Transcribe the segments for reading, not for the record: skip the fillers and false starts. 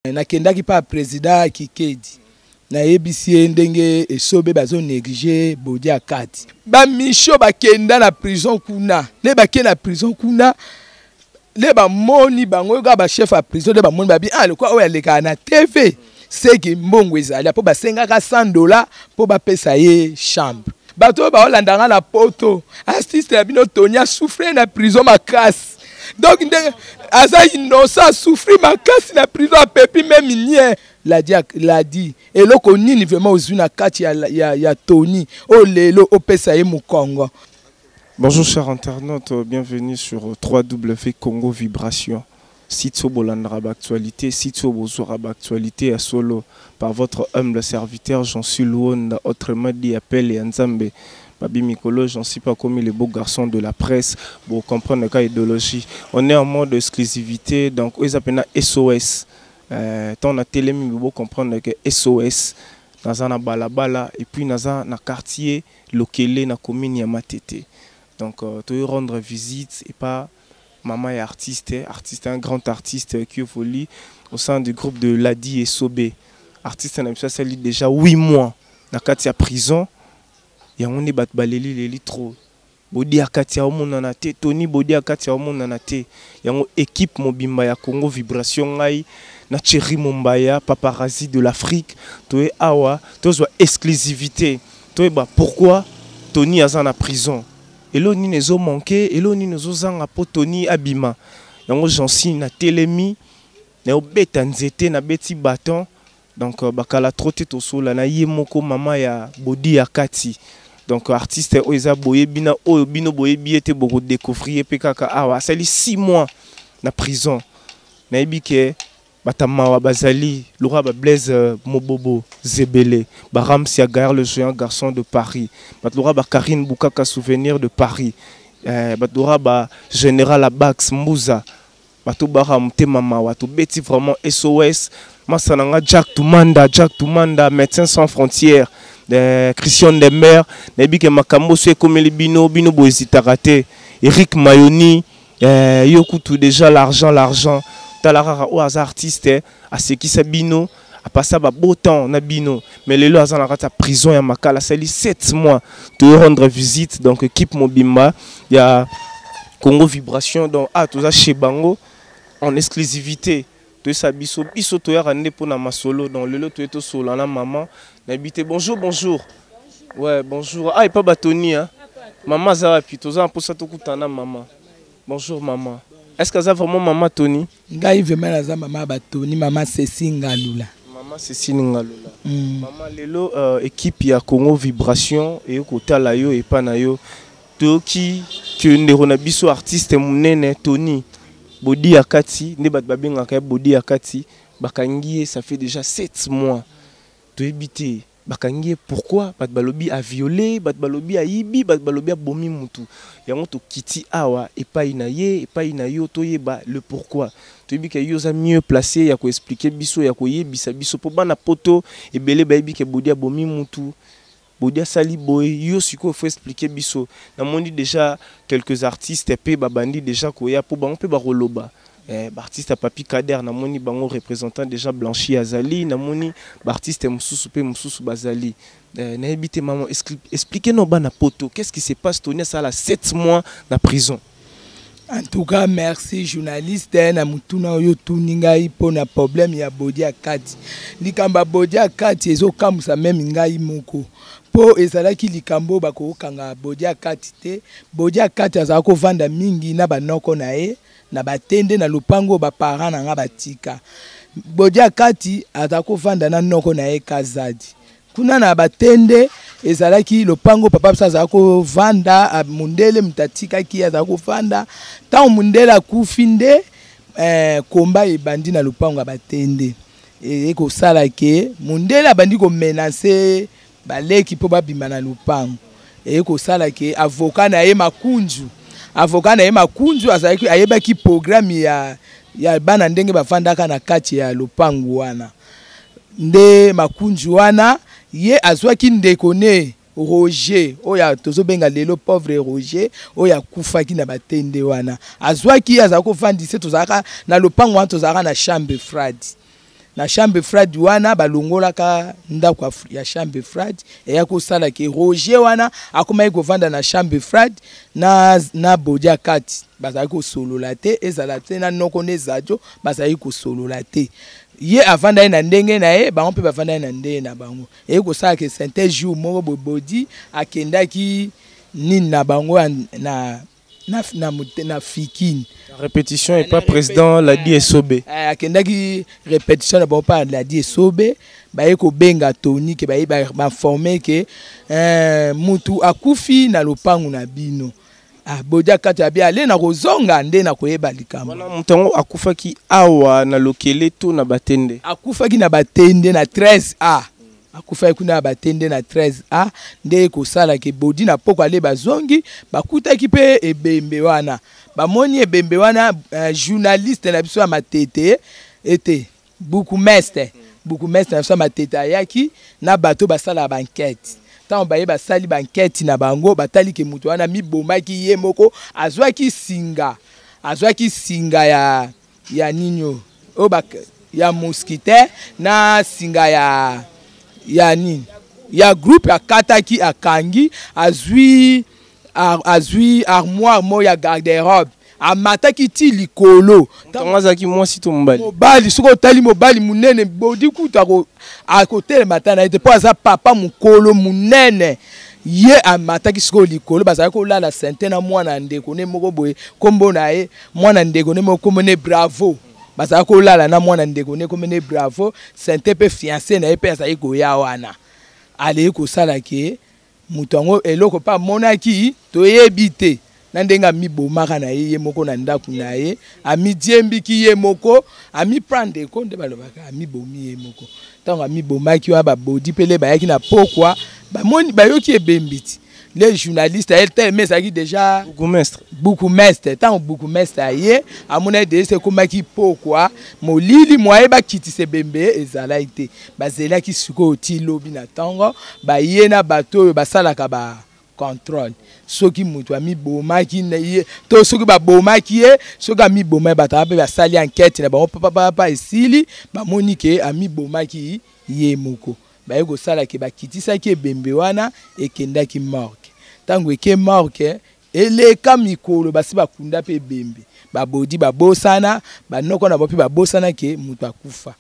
Nakendaki pa president Kikedi, nayebisi ye ndenge esobe bazo negliger Bodi Akati. Ba Micho bakenda na prison kuna, nde bake na prison kuna nde bamoni bango kaka ba chef ya prison nde bamoni babi ah lokwa oyo alekaka na TV seki mbongo ezali mpo basengaka 100 $ mpo bapesa ye chambre. Bato oyo baolanda nga na poto, artiste ya bino Tony asouffrir na prison makasi. Donc ndenge aza innocent, asouffrir makasi na prison, apepi meme nie. Ladi, Ladi, eloko nini vraiment ozwi na kati ya Tony oyo lelo opesa ye mokongo? Bonjour chers internautes, bienvenue sur 3W Congo Vibration. Site oyo bolandaka ba actualité, site oyo bozwaka ba actualité ya solo par votre humble serviteur Jean suis Luonda, autrement dit appel ya Nzambe. Babi Mikolo, j'en suis pas comme les beaux garçons de la presse, pour comprendre le cas idéologie. On est en mode exclusivité, donc ils appellent SOS. Tant na télé, mais pour comprendre que SOS, naza na balabala et puis naza na quartier Lokele na commune ya Matete. Donc tu rendre visite et pas maman est artiste, artiste, un grand artiste qui évolue au sein du groupe de Ladi et Sobé. Artiste na biso asali déjà 8 mois na kati ya prison. Yango nde bato baleli leli trop. Bodi ya kati ya omonana te, Tony Bodi ya kati ya omonana te. Yango équipe mobimba ya Congo Vibration ngai na Thierry Mombaya, paparazzi de l'Afrique, toye awa tozwa exclusivité. Toyeba pourquoi Tony aza na prison. Elo nini ezo manquer, elo nini ezo zanga po Tony abima. Yango Jancy na telemi, na obeta nzete na beti bâton. Donc bakala trop te tosola na ye moko mama ya Bodi ya kati. Donc artiste oyo eza boyebi na oyo bino boyebi ete boko découvrir pe kaka awa asali 6 mois na prison. Nayebi ke batamawa bazali loka ba Blaise Mobobo Zebele, ba Ramsia Gaël le géant garçon de Paris, bat loka ba Karine Bukaka souvenir de Paris, bat loka ba Général Abax Mbuza, bato bara motema mawa tobeti vraiment SOS. Masananga Jack Tumanda, Jack Tumanda, Médecins sans frontières, Christian Demer, nayebi ke makambo so ekomeli bino, bino bo hésitaka te. Eric Mayoni, yo kutu déjà l'argent, l'argent. Tala kaka oyo aza artiste, asekisa bino, apasa ba beau temps na bino. Mais lelo aza na kati ya prison ya Makala, asali 7 mois. To rendre visite, donc équipe mobimba ya Congo Vibration, donc ah toza chez bango en exclusivité. Toyesa biso, biso toyaka nde mpona masolo. Donc lelo toye tosola na maman nayebi te. Bonjour, bonjour. Ouais, bonjour. Ah, epa batoni, hein. Maman aza wapi? Toza na mposa tokutana na maman. Bonjour maman. Est-ce que aza vraiment maman Tony? Ngai vraiment naza maman ba Tony, maman Cécile Ngalula. Maman Cécile Ngalula. Maman lelo équipe ya Congo Vibration et kotala yo epa na yo. Toyoki ke ndeko na biso artiste munene Tony Bodi ya kati nde bato babengaka ye Bodi ya kati, bakangi ye ça fait déjà 7 mois. Toyebi te bakangi ye pourquoi? Bato balobi a violé, bato balobi ayibi, bato balobi abomi mutu. Yango tokiti awa epai na ye, epai na yo, toyeba le pourquoi. Toyebi ke yo oza mieux placé ya koexpliquer biso, ya koyebisa biso po bana poto ebele bayebi ke Bodi abomi mutu, Bodi asali boye, yo sikoyo faut expliquer biso. Namoni déjà quelques artistes pe babandi déjà koya po bango pe bakoloba. Ba artiste ya Papi Kader namoni bango représentant déjà Blanchi Azali, namoni ba artiste mosusu pe mosusu bazali. Nayebi te maman, expliquez nous bana poto, qu'est-ce qui se passe? Tony asala 7 mois na prison. En tout cas, merci journaliste na mutuna oyo tuni ngai pona problème ya Bodi ya kati. Likambo ya Bodi ya kati ezokamwisa meme ngai moko. Po ezalaki likambo bakokanga Bodi ya kati te. Bodi ya kati azalaka kovanda mingi na banoko na ye, na batende na lopango ba parents na nga batika. Bodi ya kati azalaka kovanda na noko na ye Kazadi. Kuna na batende ezalaki lopango papa biso azalaka kovanda, mundele moto atikaki ye azalaka kovanda. Ntango mundele akufi nde komba ebandi na lopango ya batende. Ekosala ke mundele abandi komenacer baleki mpo babima na lopango. Ekosala ke avocat na ye Makunzu, avocat na ye Makunzu azalaki, ayebaki programme ya bana ndenge bafandaka na kati ya lopango wana. Nde Makunzu wana ye azwaki ndeko ne Roger oyo tozobenga lelo pauvre Roger oyo akufaki na batende wana. Azwaki ye azalaki kofandisa, tozalaka na lopango wana, tozalaka na chambre froide. Na chambre froide wana, balongolaka ndako ya chambre froide, eya kosala ke Roger wana akomaki kovanda na chambre froide na Bodia kati. Bazalaki kosolola te, ezala te na noko nde Zadio, bazalaki kosolola te. Ye avandaki na ndenge na ye, bango mpe bavandaki na ndenge na bango. Eye kosala ke certain jour moko boye, Bodi akendaki nini na bango na Fikine. Répétition et pas président Ladi Esobe. Akendaki répétition na bango pa Ladi Esobe, baye kobenga Tony ke baye bainforme ke mutu akufi na lopangu na bino. Ah, Bodia kati abi ale na kozonga nde na koyeba likambo. Wana mutu yango akufaki awa na Lokele to na Batende? Akufaki na Batende na 13A. Akufaki kuna na Batende na 13A, nde kosala ke Bodi na poko ale bazongi, bakutaki pe ebembe wana. Bamoni ebembe wana, journaliste na biso ya Matete ete bourgmestre, bourgmestre na biso ya Matete ayaki na bato basala ba enquête. Tango baye basali ba enquête na bango, batali ke mutu wana mibomaki ye moko, azwaki singa, azwaki singa ya nini oyo? Oyo ba, ya mosquitaire na singa ya nini? Ya groupe akataki, akangi, azwi armoire moko ya garde-robe. Amataki ti likolo. Ntango azalaki mwasi to mobali? Mobali, soki otali mobali munene, Bodi kutu akotelema ta na ye te, po aza papa mokolo munene. Ye amataki sikoyo likolo, bazalaki kolala sente na mwana ndeko ne moko boye, kombo na ye, mwana ndeko ne moko kombo ne Bravo. Bazalaki kolala na mwana ndeko ne kombo ne Bravo, sente pe fiancé na ye pe azalaki koya wana. Alei kosala ke moto yango eloko pa amonaki toyebi te. Na ndenge amibomaka na ye, ye moko na ndako na ye, amidiembiki ye moko, amiprendre ko nde balobaka amibomi ye moko. Ntango amibomaki wana, babodi pele bayaki na pokwa, bamoni bayoki ebembiti. Les journalistes, elle tellement ezalaki déjà bourgmestre. Bourgmestre, ntango bourgmestre aye, amonaki déjà ekomaki pokwa, molili moye bakitisa ebembe ezalaki te. Bazelaki sikoyo ti lobi na ntongo, baye na bato oyo basalaka ba contrôle. Soki moto amibomaki na ye, to soki babomaki ye, soki amibomaki, bato wana mpe basali enquête na bango, papa, papa, papa, esili, bamoni ke amibomaki ye moko. Baye kosala ke bakitisaki ebembe wana, ekendaki morgue. Tango eke morgue, eleka mikolo basi bakunda mpe ebembe. Babodi babosana, banoko na bango mpe babosana ke moto akufa.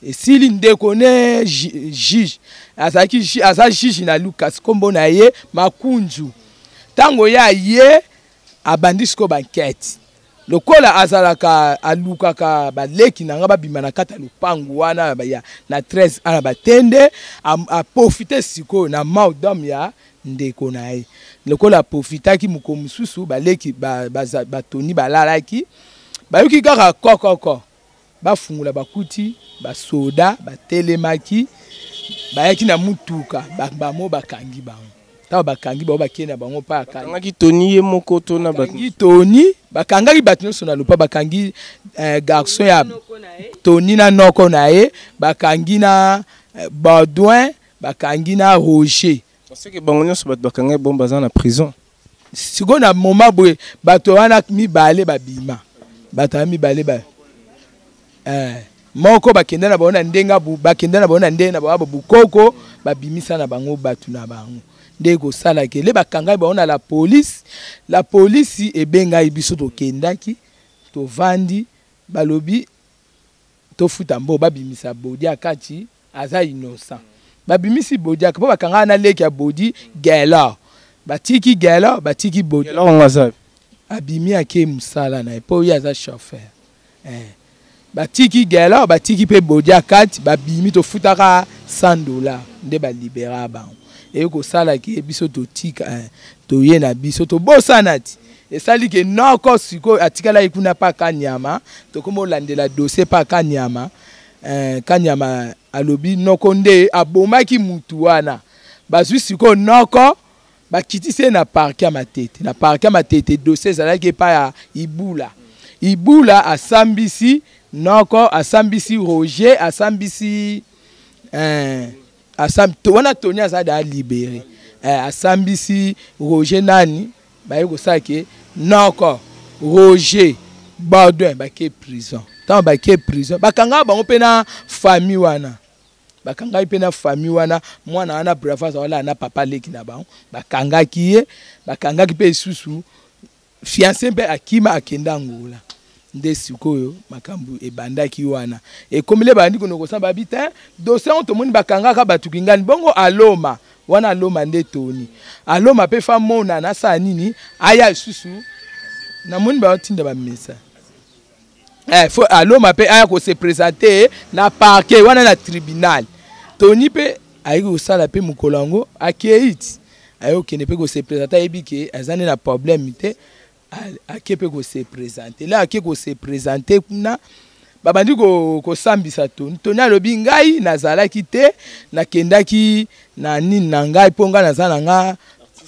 Esili ndeko ne juge, azalaki aza juge na Lucas, kombo na ye Makunzu. Tango ya ye abandi sikoyo ba enquête. Lokola azalaka alukaka baleki na nga babima na kati ya lopango wana ya na 13 ans na Batende, a profiter sikoyo na mort d'homme ya ndeko na ye. Lokola aprofitaki mokolo mosusu baleki batoni balalaki, bayoki kaka kokoko. Bafungola bakuti basoda batelemaki, bayaki na mutuka, bamo bakangi bango. Tango bakangi bango, bakei na bango pa akangi. Bakangaki Tony ye moko to na bato Bakangi Tony, bakangaki bato nyonso na lopa, bakangi garçon ya Tony na noko na ye, bakangi na Baudouin, bakangi na Roger. Parce que bango nyonso bato bakangaki bango baza na prison. Sikoyo na moment boye bato wana mibale babima. Bato wana mibale ba moko bakenda na bango na ndenge bu, bakenda na bango na ndenge na bango bukoko, babimisa na bango bato na bango. Nde kosala ke le bakangai bango na la police, la police ebengai biso tokendaki, tovandi, balobi tofuta mbo babimisa Bodi akati aza innocent. Babimisi Bodi akati po bakanga na leki ya Bodi Gaylor. Batiki Gaylor, batiki Bodi. Gaylor ngo aza abimi ake musala na ye po ye aza chauffeur. Batiki Gaylor, batiki pe Bodi akati, babimi tofutaka 100 $ nde ba libéra bango. Eye kosala ke biso totika toye na biso tobosana ti. Esali ke noko sikoyo atikalaki kuna pa Kanyama, tokomi kolandela dossier pa Kanyama. Kanyama alobi noko nde abomaki mutu wana. Bazwi sikoyo noko bakitisi ye na parquet ya Matete. Na parquet ya Matete dossier ezalaki epai ya Ibula. Ibula asambisi noko, asambisi Roger, asambisi wana Tony aza da libéré. Asambisi Roger nani baye kosala ke noko Roger Baudouin bake prison. Ntango bake prison, bakangaka bango mpe na famille wana, bakangaki mpe na famille wana. Mwana wana Bravo azalaka na papa leki na bango, bakangaki ye, bakangaki mpe lisusu fiancé mpe akima, akenda Angola. Nde sikoyo makambo ebandaki wana, ekomile bandi kono kosala babi te dossier yango. Tomoni bakangaka bato kingani bongo, aloma wana, aloma nde Toni aloma mpe fa monana asala nini, aya lisusu. Namoni baotinda bamesa faut aloma mpe aya kose présenter na parquet wana, na tribunal. Toni mpe ayeki kosala mpe mokolo yango, akei ti aye kokende mpe kose présenter. Ayebi ke aza nde na problème te, ake mpe kose présenter. La ake kose présenter kuna, babandi kosambisa Toni. Toni alobi: "Ngai nazalaki te, nakendaki na nini na ngai, mpo ngai naza na nga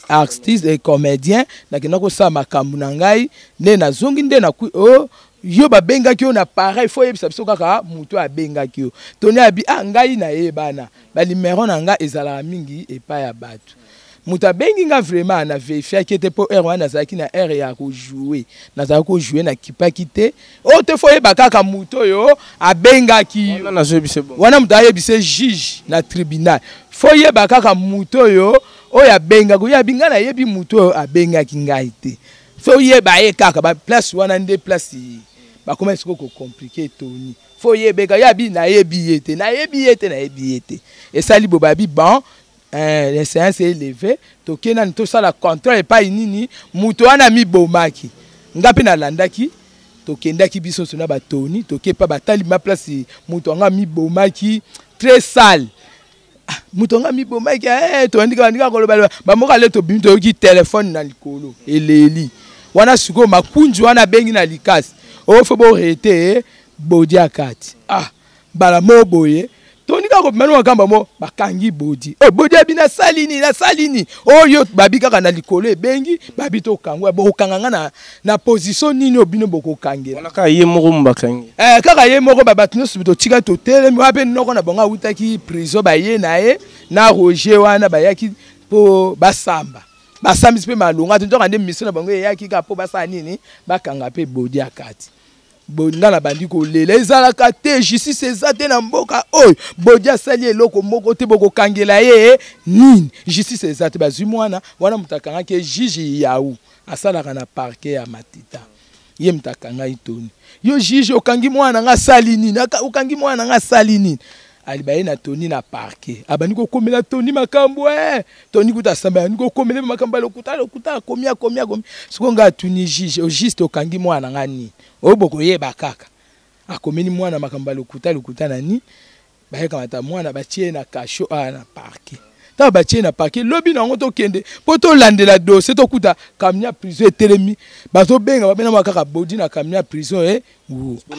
artiste et comédien, nakenda kosala makambo na ngai, nde nazongi nde na oh, yo babengaki yo na pareil, faut oyebisa biso kaka moto abengaki yo." Toni abi: "Ah, ngai nayebana, banuméro na ngai ezalaka mingi epai ya bato. Moto abengi nga, vraiment na vérifiaki ete, mpo heure wana nazalaki na heure ya kojouer, nazalaki kojouer, nakipaki te. Oyo te, faut oyeba kaka moto oyo abengaki." Wana moto ayebisa juge na tribunal: "Faut oyeba kaka moto oyo abengaki oyo." Abi: "Ngai nayebi moto oyo abengaki ngai te, faut oyeba ye kaka." Baplace wana nde place bakoma sikoyo kocompliquer Toni. Faut oyebeka ye. Abi: "Nayebi ye te, nayebi ye te, nayebi ye te." Esali bo babi: "Bon, la séance est levée, tokei nani tosala contrôle epai nini moto wana mibomaki." Nga mpe nalandaki, tokendaki biso nyonso na batoni, toke epa batali ma place moto yango amibomaki, très sale. Ah, moto yango amibomaki. Toyandika bandika koloba bamoko ale. Tobimi, toyoki telefone na likolo eleli wana. Sikoyo makunzi wana abengi na likasi oyo: "Faut boarrêter Bodi akati." Ah, mbala mo boye toni kaka kobima makambo mo bakangi Bodi. Oh, Bodi abi: "Nasali nini? Nasali nini?" Oyo babi kaka na likolo ebengi, babi: "Tokangwa, bokokanga nga na position nini oyo bino bokokangela?" Wana kaka ye moko bakangi? Kaka ye moko. Bato nyonso totika, totelemi wana mpe noko na bango awutaki prison, baye na ye na Roger wana, bayaki mpo basamba, basambisi mpe malonga te. Nzoka nde mission na bango eyaki kaka mpo basala nini? Bakanga mpe Bodi akati. Nga na bandi kolela: ezalaka te, justice eza te na mboka oyo. Bodi asali eloko moko te, bokokangela ye nini? Justice eza te. Bazwi mwana wana, moto akangaki ye, juge Yau asalaka na parquet ya Matita, ye moto akangaki Toni. "Yo juge, okangi mwana nga asali nini? Okangi mwana nga asali nini?" Aliba ye na Toni na parquet, abandi kokomela Toni makambo. Toni kuta asamba, abandi kokomela makambo ya lokuta lokuta, akomi, akomi, akomi. Sikoyo ngai atuni juge: "Au juste okangi mwana nga nini oyo bokoyeba kaka?" Akomeli mwana makambo ya lokuta lokuta na nini. Bayekamata mwana, batie ye na cachot awa na parquet. Ntango batie na parquet, lobi na yango tokende mpo tolandela dossier, tokuta camion ya prison etelemi, bazobenga, babenama kaka Bodi na camion ya prison.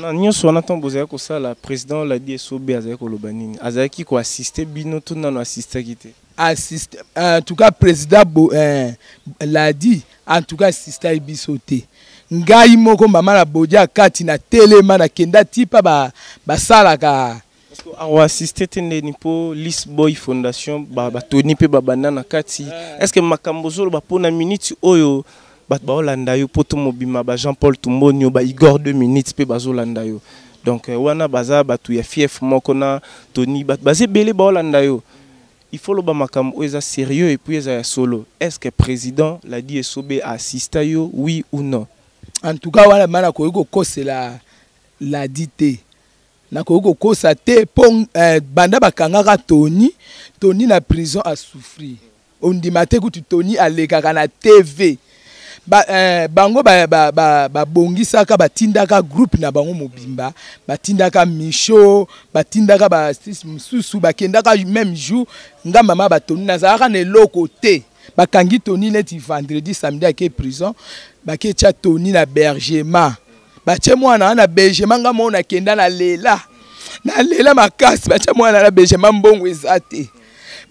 Na nyonso wana, ntango bozalaki kosala, président Ladi Esobe azalaki koloba nini? Azalaki koassister bino to nano assistaki te? Assiste, en tout cas président Ladi, en tout cas assistaki biso te. Ngai moko, mama na Bodi akati na telema, nakenda tipa basalaka. Akoassister te ndeni? Mpo Lisboy Fondation, batoni mpe babanda na kati. Est ce que makambo ozoloba mpona minute oyo, bato baolanda yo mpo to mobima, ba Jean Paul Tumbonio, ba Igor 2 minutes mpe bazolanda yo, donc wana baza bato ya fief moko na Toni, bato baza ebele baolanda yo. Il faut loba makambo oyo eza sérieux et puis eza ya solo. Est ce que président Ladi Esobe assista yo, oui ou non? En tout cas wana ma nakoki kokosela Ladi te, nakoki kokosa te, mpo banda bakangaka Toni, Toni na prison asouffrir, ondima te. Kutu Toni alekaka na TV. Bango babongisaka, batindaka groupe na bango mobimba, batindaka Micho, batindaka baartiste mosusu, bakendaka même jour. Nga mama batoni nazalaka na eloko te. Bakangi Toni neti vendredi, samedi ake prison, bake tia Toni na hébergement, batie mwana wana na hébergement. Nga moko nakenda, nalela, nalela makasi. Batie mwana na hébergement, mbongo eza te.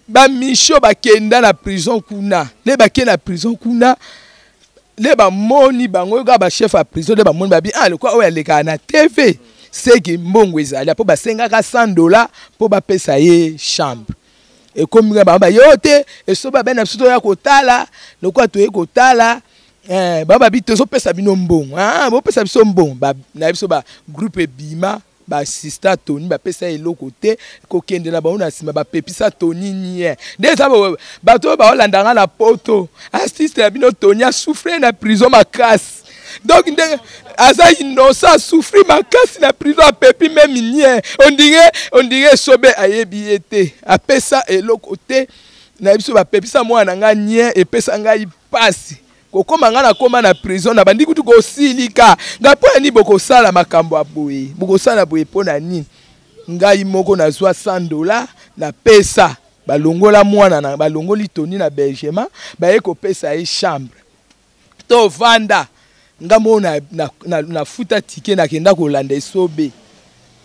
Bamisho bakenda na prison kuna, nde bake na prison kuna nde bamoni bango kaka bachef ya prison, nde bamoni, babi: "Ah, lokwa oyo alekaka na TV, seki mbongo ezali." Mpo basengaka 100 $ mpo bapesa ye chambre. Ekomi nga bango baye oyo te, Esobe abe na biso, toya kotala. Lokola toye kotala, Ba babi tozopesa bino mbongo. Ah, bopesa biso mbongo. Ba na biso ba groupe ebima, ba assista Tony, bapesa eloko te. Kokende na bango na nsima, bapepisa Tony nie. Nde eza bato oyo baolanda nga na poto, artiste ya bino Tony asouffre na prison makasi. Donc ndenge aza innocent, asouffri makasi na prison, apepi même nie. On dirait Esobe ayebi ye te, apesa eloko te. Na biso bapepisa mwana na ngai nie, epesa ngai pasi. Kokóma ngai nakóma na prison, na bandi kutu kosilika ngai: mpo ya nini bokosala makambo ya boye? Bokosala boye mpo na nini? Ngai moko nazwa 100 $, napesa. Balongola mwana na balongoli Tony na hébergement, baye kopesa ye chambre, tovanda. Nga moko nafuta ticket, nakenda kolanda Esobe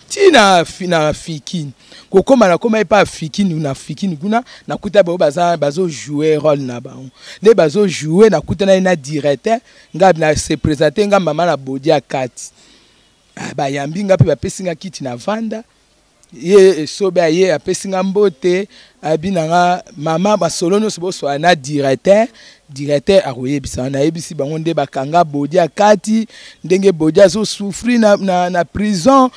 ntina na Fikini. Kokóma, nakóma epa ya Fikini. Na Fikini kuna nakuta bango bazojoue rôle na bango nde bazojoue. Nakutana ye na directeur, nga na se présente: nga mama na bodi ya kati. Ah, bayambi nga mpe bapesi nga kiti na vanda. Ye Esobe aye, apesi nga mbote, abi na nga: "Mama, masolo nyonso boswala na directeur, directeur akoyebisa." Nayebisi bango nde bakanga bodi ya kati, ndenge bodi azosouffrir na prison.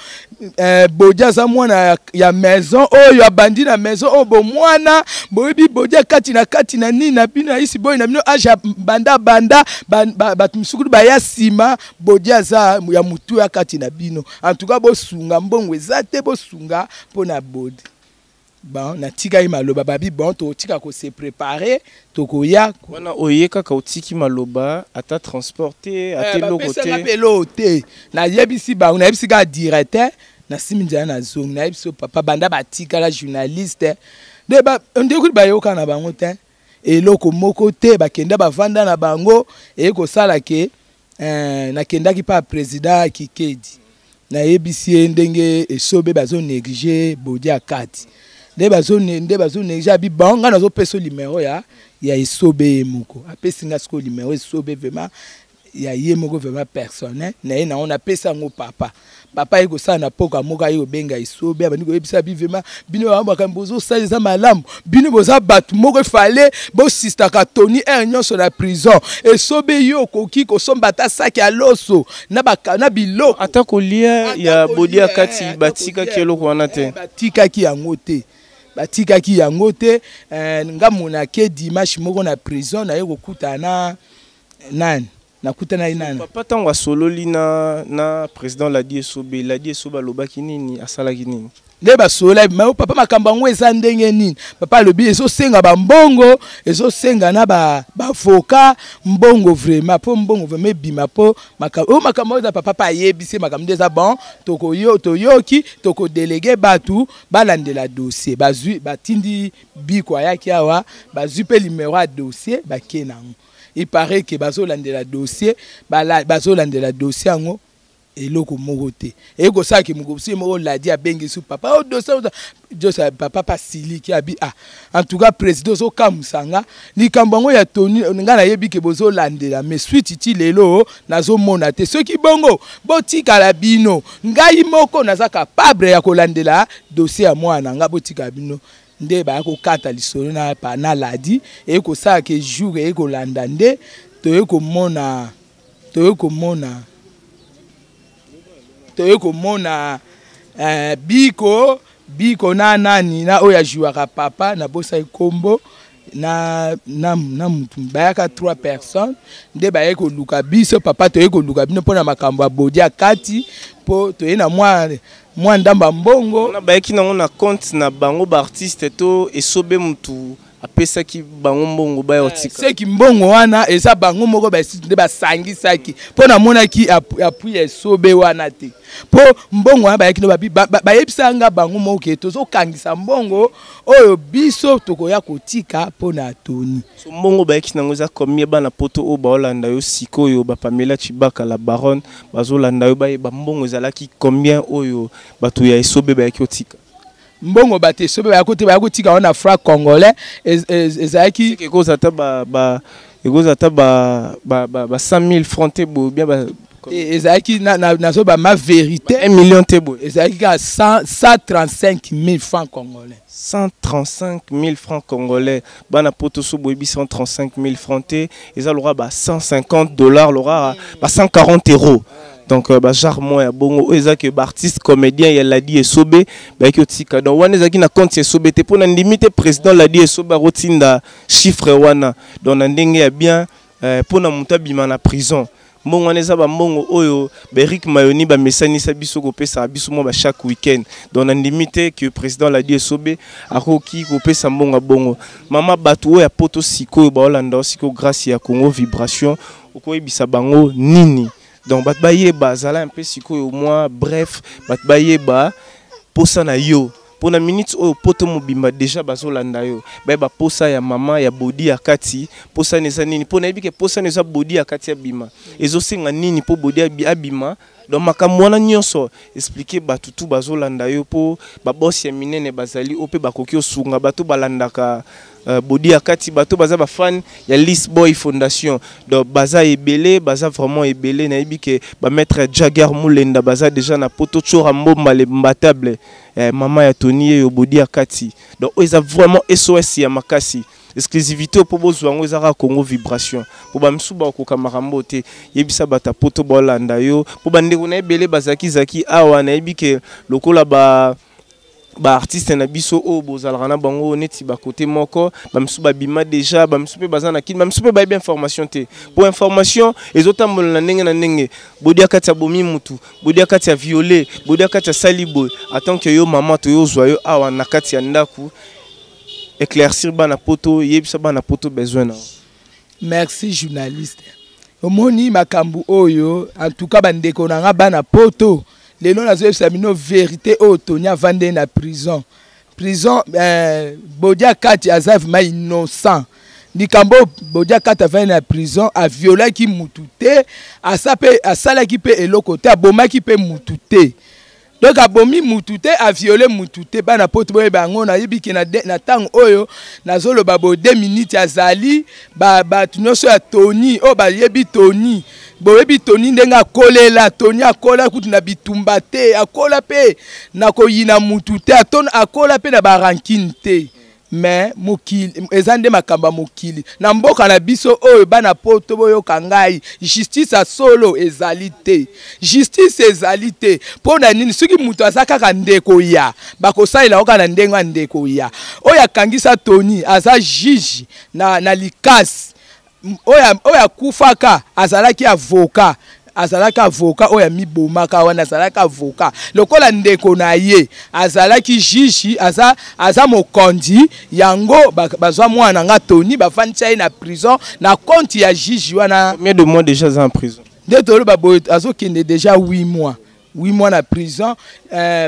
Bodi aza mwana ya maison oyo, abandi na maison oyo bomwana. Boyebi bodi ya kati na kati na nini na bino, ayisi boyi na bino age ya banda banda bato misuku baya nsima. Bodi aza ya motu ya kati na bino. En tout cas bosunga, mbongo eza te, bosunga mpo na bodi. Bon, natikaki maloba, babi: "Bon, totika kose préparer, tokoya." Wana oye kaka, otiki maloba, ata transport te, ata eloko? Bapesanga mpe eloko te. Nayebisi bango, nayebisi kaka directeur, nasimi nzela, nazongi. Nayebisi papa, banda batikala journaliste nde nde kuti bayoka na bango te, eloko moko te. Bakenda, bavanda na bango. Eye kosala ke nakendaki mpa président Kikedi, nayebisi ye ndenge Esobe bazonéglige bodi ya kati, nde bazonéglige. Abi: "Bon, ngai nazopesa numéro ya Esobe." Ye moko apesi nga sikoyo numéro Esobe, vraiment ya ye moko, vraiment personnel na ye. Nango napesa yango papa. Papa aye kosala na poka moko, aye kobenga Esobe, abandi koyebisa bi: "Vraiment, bino bango makambo bozosala eza malamu. Bino boza bato moko efale bosistaka Tony aire nyonso na prison. Esobe, yo okoki kosomba ata saki ya loso na biloko." Ata kolia ya bodi ya kati, batikaki eloko wana te? Batikaki yango te, batikaki yango te. Nga monake dimanche moko na prison, naye kokutana na nani, nakutana ye nani. Papa, ntango asololi na président Ladi Esobe, Ladi Esobe alobaki nini? Asalaki nini? Nde basolola: "Ma papa, makambo yango eza ndenge nini?" Papa alobi: "Ezosenga bambongo, ezosenga na bavoka mbongo vraiment, mpo mbongo vraiment ebima mpo oyo makambo oyo eza." Papa mpe ayebisi makambo nde eza. Bon, toyoki, tokodéléguer bato balandela dossier. Bazwi, batindi biko, ayaki awa, bazwi mpe numéro ya dossier, bake nango. Il paraît ke bazolandela dossier, bazolandela dossier yango, eloko moko te. Eye kosalaki mokosi moko, Ladi abengisi papa: "O dossier dossier." Papa pasiliki, abi: "Ah, en tout cas président, ozokamwisa nga. Likambo yango ya Tony, ngai nayebi ke bozolandela, mais suite ti lelo nazomona te. Soki bongo, botikala bino, ngai moko naza capable ya kolandela dossier ya mwana na nga, botikala bino." Nde baya kokata lisolo na Ladi. Eye kosala ke jour eye kolanda nde toye komona biko na nani na oyo ajouaka papa, nabosaki nkombo na mutu. Bayaka trois personnes nde baye koluka biso: "Papa, toye koluka bino mpona makambo ya bodi ya kati, mpo toye na mwa ndambo ya mbongo." Wana bayaki nango na compte na bango baartiste to Esobe mutu apesaki bango mbongo baya kotika? Seki mbongo wana eza bango moko baesisi nde basangisaki, mpo namonaki appui ya Esobe wana te. Mpo mbongo wana bayaki no, bayebisaka nga bango moko ke tozokangisa mbongo oyo biso tokoya kotika mpo na Tony. So mbongo bayaki nango eza combien? Bana poto oyo baolanda yo sikoyo, bapamela Chibaka la baronne bazolanda yo, bayeba mbongo ezalaki combien oyo bato ya Esobe bayaki kotika. Mbongo bato Esobe baya kotika wana, franc congolais, ezalaki ekozala ata ba 100 000 francs te boye, bien ba Ezalaki, nazoba ma vérité. 1 million te boye? Ezalaki kaka 135 000 francs congolais. 135 000 francs congolais. Bana Poto, so boyebi 135 000 francs te, eza lokola ba 150 $, lokola ba 140 €. Donc bagenre moko ya bongo oyo eza ke baartiste comédien ya Ladi Esobe bayaki otika. Donc wana ezalaki na compte ya Esobe te, mpo na ndimi te président Ladi Esobe akotinda chiffre wana. Donc na ndenge ya bien, mpo na moto abima na prison, mbongo wana eza bambongo oyo baErik Mayoni bamesanisa biso kopesaka biso mwa ba chaque week-end. Donc nandimi te ke président Ladi Esobe akoki kopesa mbongo ya bongo. Mama, bato oyo ya Poto sikoyo baolanda o sikoyo grâce ya Congo Vibration, okoyebisa bango nini? Donc bato bayeba, azala mpe sikoyo mwa bref, bato bayeba posa na yo mpona minute oyo Poto mobimba déjà bazolanda yo, bayeba posa ya mama ya Bodi ya Kati. Posa na eza nini? Mpo nayebi ke posa na eza Bodi ya Kati abima. Ezosenga nini mpo Bodi abima? Donc makambo wana nyonso, explique bato tu bazolanda yo, mpo babosi ya minene bazali oyo mpe bakoki osunga bato balandaka Bodi ya Kati, bato baza bafan ya Lisboy Fondation. Donc baza ebele, baza vraiment ebele. Nayebi ke bamaître Jagger Mulenda baza déjà na Poto, Tsora Mbomba le mbatable, mama ya Tony yeyo Bodi ya Kati. Donc oyo eza vraiment SOS ya makasi, exclusivité mpo bozwa yango eza kaka Congo Vibration, mpo bamisusu bakokoka makambo te. Yebisa bato ya Poto baolanda yo, mpo bandeko na ebele bazalaki zaki awa. Nayebi ke lokola ba baartiste na biso oyo bozalaka na bango neti bakote moko, bamisusu babima déjà, bamisusu mpe baza na Kini, bamisusu mpe bayebi information te, mpo information ezotambola na ndenge na ndenge. Bodi ya Kati ya bomi mutu, Bodi ya Kati ya viole, Bodi ya Kati asali boye. En tant que yo mama, toyozwa yo awa na kati ya ndako, éclaircir bana Poto, yebisa bana Poto besoin na. Merci journaliste. Omoni makambo oyo, en tout cas bandeko na nga bana Poto, lelo nazoyebisa bino vérité oyo. Tony avande na prison, prison Bodi Akati aza vraiment innocent. Likambo Bodi Akati avandi na prison, aviolaki mutu te, asa mpe asalaki mpe eloko te, abomaki mpe mutu te. Donc abomi mutu te, aviole mutu te. Bana Poto, boyeba yango. Nayebi ke na ntango oyo nazoloba boye, 2 minutes azali, bato nyonso ya Tony oyo bayebi Tony, boyebi Tony ndenge akolela. Tony akola kutu na bitumba te, akola mpe na koyina mutu te, akola mpe na barancune te. Mais mokili eza nde makambo ya mokili na mboka na biso oyo. Bana Poto, boyoka ngai, justice ya solo ezali te, justice ezali te. Mpo na nini? Soki moto aza kaka ndeko ya, bakosalela yo kaka na ndenge ya ndeko ya. Oyo akangisa Tony aza juge na Likasi. Oyo akufaka azalaki avocat, azalaki avocat. Oyo amibomaka wana azalaki avocat. Lokola ndeko na ye azalaki juge, aza mokonzi yango, bazwa mwana nga Tony, bafandisa ye na prison na compte ya juge wana. Combien de mois déjà aza en prison? Nde toloba boye, azokende déjà 8 mois, 8 mois na prison.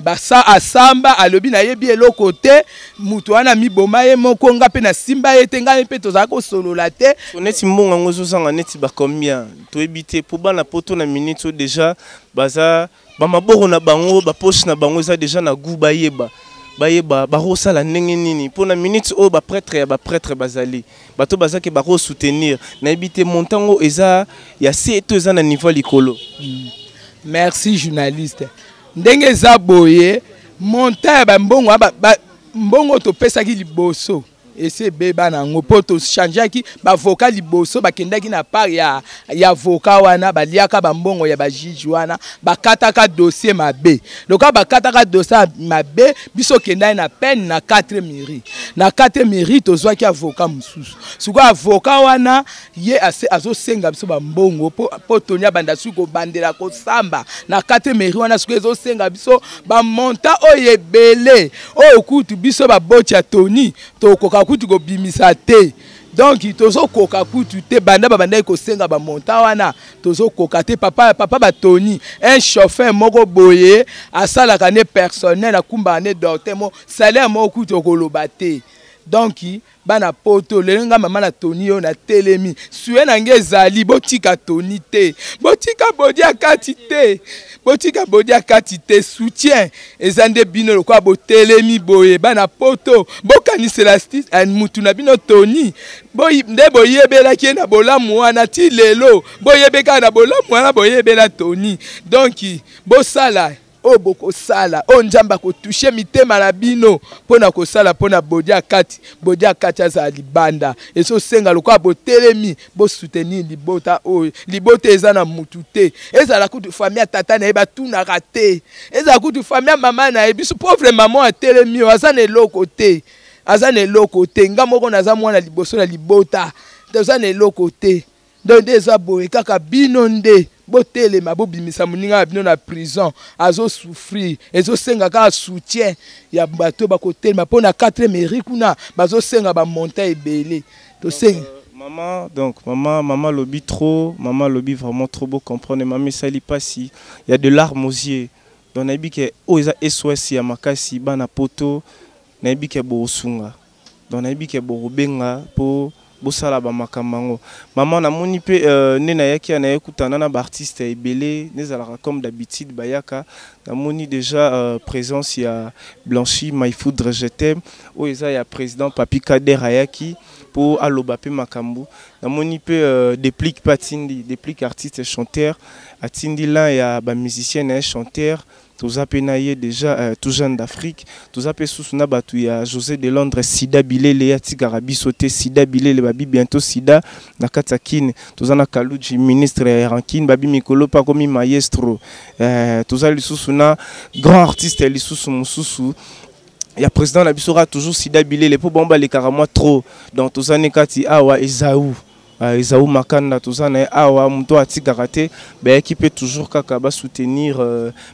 Basa asamba, alobi nayebi eloko te, moto wana miboma ye moko, nga mpe nasimba ye te, ngai mpe tozala kosolola te. Neti mbongo yango ezozanga neti bacombien, toyebi te, mpo bana Poto na minute oyo déjà baza bamaboko na bango, bapoche na bango eza déjà na gu, bayeba bakosala ndenge nini. Mpo na minute oyo baprêtre ya baprêtre bazali, bato bazaki bakosoutenir, nayebi te montango eza ya se to eza na niveau ya likolo. Merci journaliste. Ndenge eza boye, montant ya bambongo, mbongo topesaki liboso esi ebeba nango, mpo tochangeaki bavocat. Liboso bakendaki na part ya avocat wana, baliaka bambongo ya bajuge wana, bakataka dossier mabe. Lokola bakataka dossier mabe, biso okendaki na peine na 4 mairie. Na 4 mairie tozwaki avocat mosusu. Sikoyo avocat wana ye azosenga biso bambongo mpo Tony abanda soki kobandela kosamba na 4 mairie wana. Sikoyo ezosenga biso bamontant oyo ebele, oyo kutu biso baboti ya Tony tokoka kutu kobimisa te. Donc tozokoka kutu te. Banda babandaki kosenga bamontant wana, tozokoka te. Papa batoni, un chauffeur moko boye asalaka ne personnel, akumbaka ne docteur mo, salaire moko kutu okoloba te. Donc bana poto, lelo nga mama na Tony oyo natelemi, suye na nge ezali botika Tony te, botika Bodi Akati te, botika Bodi Akati te. Soutien eza nde bino lokola botelemi boye bana poto, bokanisela mutu na bino Tony nde boyebelaki ye na bolamu wana ti lelo, boyebeka na bolamu wana, boyebela Tony. Donc bosala oyo bokosala, oyo Nzambe akotouche mitema na bino mpo na kosala mpo na Bodi Akati. Bodi Akati azala libanda, ezosenga lokola botelemi bosoutenir libota oyo. Libota eza na mutu te, ezala kutu famille ya tata na ye batunaka te, ezala kutu famille ya mama na ye. Biso pauvre mama atelemi oyo aza na eloko te, aza na eloko te. Nga moko naza mwana liboso na libota, toza na eloko te. Donc nde eza boye kaka bino nde botelema, bobimisa moninga na bino na prison, azosouffrir, ezosenga kaka soutien ya bato bakotelema mpo na 4 mairie kuna bazosenga bamonta ebele. Tosenga maman, donc maman, maman lobi trop, maman lobi vraiment trop beau comprendre, maman esali pasi, il y a de larmes aux yeux. Donc nayebi ke oyo eza SOS ya makasi bana poto, nayebi ke bosunga. Donc nayebi ke bokobenga po bosala ba makambo yango. Maman, namoni pe nde nayaki ya naye kutana na ba artiste ebele, nezalaka comme d'habitude bayaka. Namoni déjà présence ya Blanchi My Foudre Je t'aime, oyo eza ya président Papi Kader ayaki po aloba pe makambo. Namoni pe Déplique pe atindi, Déplique artiste chanteur atindi l'un ya ba musicien na ye chanteur. Toza pe na ye déjà tout jeune d'Afrique. Toza pe susu na batu ya José de Londres, Sida Bilele ya tikaka biso te, Sida Bilele babi bientôt Sida na kati ya Kin. Toza na Kaluji ministre ya Rankine babi mikolo pa komi maestro. Toza lisusu na grand artiste lisusu mususu ya président na biso ra toujours Sida Bilele po bomba lekaka moi trop. Donc toza ne kati awa Esaü. Esaü Makanda toza na ye awa, moto atikaka te, bayaki pe toujours kaka ba soutenir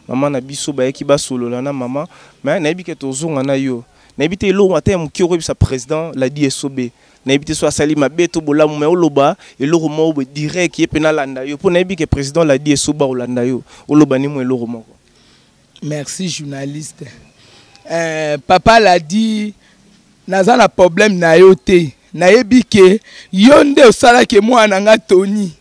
mama na biso, bayaki basolola na mama. Mais nayebi ke tozonga na yo, nayebi te eloko ata ya moke okoyebisa président Ladi Esobe, nayebi te so asali mabe to bolamu, mais oloba eloko moko boye direct ye pe nalanda yo, po nayebi ke président Ladi Esobe akolanda yo, oloba ni mo eloko moko. Merci journaliste. Papa Ladi, naza na problème na yo te, nayebi ke yo nde osalaki mwana nga Tony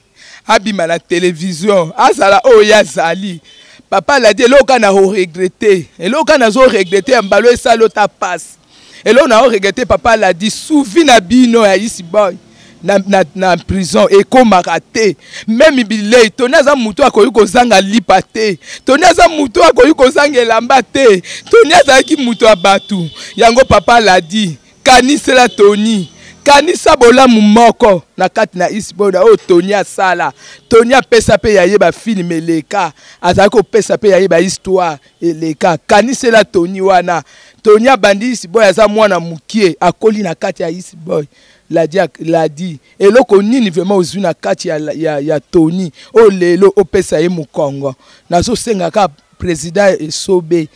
abima na télévision, azala oyo ye azali. Papa Ladi, eloko kaka na koregrete, eloko kaka nazo regrete ya mbalo esali ota passe, eloko na koregrete Papa Ladi, suivi na bino ya East Boy na prison ekomaka te. Meme bilei, Tony aza mutu akoki kozanga lipa te, Tony aza mutu akoki kozanga elamba te, Tony azalaki mutu ya batu. Yango Papa Ladi, kanisela Tony, kanisa bolamu moko na kati na East Boy oyo Tony asala. Tony apesa pe ya ye ba film eleka, azalaki kopesa pe ya ye ba histoire eleka. Kanisela Tony wana. Tony abandi East Boy aza mwana mokie, akoli na kati ya East Boy. Ladi, Ladi, eloko nini vraiment ozwi na kati ya Tony oyo lelo opesa ye mokongo? Nazosenga kaka président Esobe,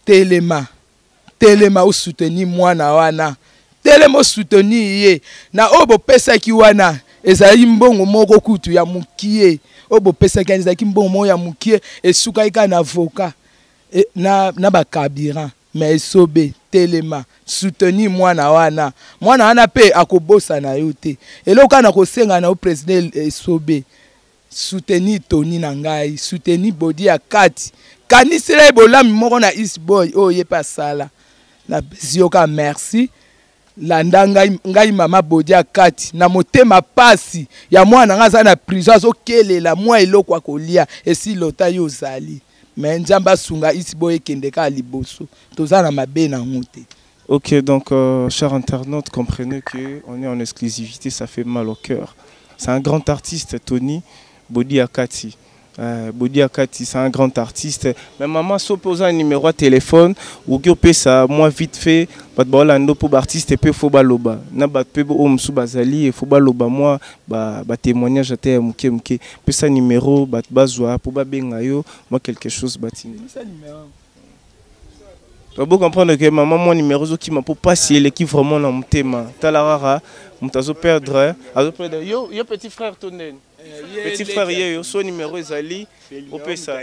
telema, telema osoutenir mwana wana, telema osoutenir ye na oyo bopesaki wana. Ezalaki mbongo moko kutu ya mokie oyo bopesaki, ezalaki mbongo moko ya mokie, esukaki kaka na avocat na ba carburant. Mais Esobe, telema, soutenir mwana wana. Mwana wana pe akobosana yo te. Eloko kaka nakosenga na yo président Esobe, soutenir Tony na ngai, soutenir Bodi ya kati. Kanisela ye bolamu moko na East Boy oyo ye pe asala. Napesi yo kaka merci. Landa ngai, ngai mama Bodi ya kati na motema pasi ya mwana ngai aza na prison, azokelela mwa eloko ya kolia esi lota yo ozali. Mais Nzambe asunga East Boy ekende kaka liboso, toza na mabe na ngo te. Ok, donc chers internautes, comprenez que on est en exclusivité, ça fait mal au cœur. C'est un grand artiste, Tony Bodi Akati. Bodi Akati, c'est un grand artiste. Mais maman, si on un numéro de téléphone, ou qui peut ça, moi vite fait, parce que Orlando pour artiste pe faut baloba. Na bat pe bo musu bazali, faut baloba moi ba ba témoignage ate muke muke. Pe ça numéro bat bazwa pour ba benga yo, moi quelque chose batini. Vous comprendre que maman moi numéro zo qui m'a pour passer l'équipe vraiment dans mon thème. Talarara, mutazo perdre, azo perdre. Yo yo petit frère tonen. Petit frère yo yo so numéro ezali opesa.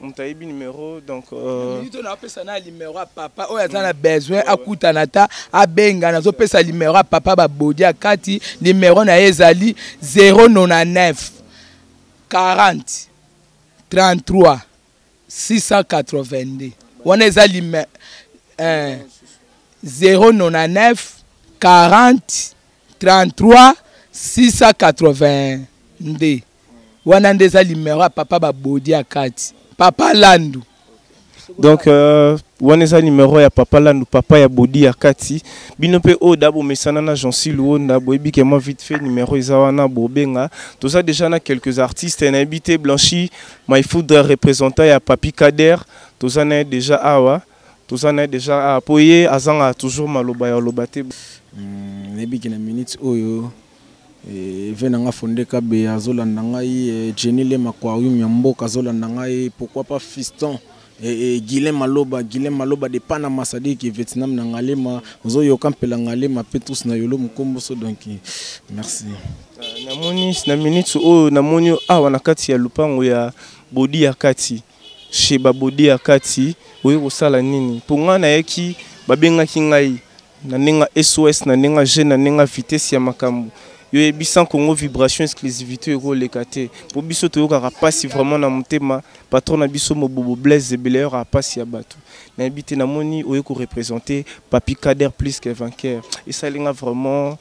Moto ayebi numéro, donc Minute oyo naopesa na numéro ya papa oyo aza na besoin akutana, ata abenga. Nazopesa numéro ya papa Babodi ya kati. Numéro na ye ezali 099 40 33 682. Wana eza lime 099 40 33 682. Wana nde eza numéro ya papa Babodi ya kati, papa Landu. Donc wana eza numéro ya papa Landu, papa ya Bodi ya kati. Bino mpe oyo da bomesana na Jansi Luonda, boyebi ke mwa vite fait numéro eza wana, bobenga. Toza déjà na quelques artistes, nayebi te, Blanchi Maifoudre, représentant ya Papi Kader, toza na ye déjà awa. Toza na ye déjà awa mpo ye azanga toujours maloba ya oloba te. Nayebi ke na minute oyo ve na nga Fonde Kabe azolanda ngai, Jenny Lema Aquarium ya mboka azolanda ngai, pourquoi pas Fiston Guilain Maloba, Guilain Maloba de Panama, c'est-à-dire que Vietnam na Ngalema, ozoyoka mpela Ngalema Petrus na Yolo Mukomboso, donc merci. Namoni na minute oyo, namoni awa na kati ya lupango ya Bodi ya kati, chez Babodi ya kati, oyo kosala nini? Mpo ngai nayaki, babengaki ngai na ndenge SOS, na ndenge G, na ndenge vitesse ya makambo. Yo yebisa Congo Vibration, exclusivité ekoleka te, mpo biso toyokaka mpasi vraiment na motema. Patron na biso Mobobo Blaise ebele ayokaka mpasi ya bato. Nayebi te, namoni oye koreprésente Papi Kader plus que vainqueur, esalinga vraiment,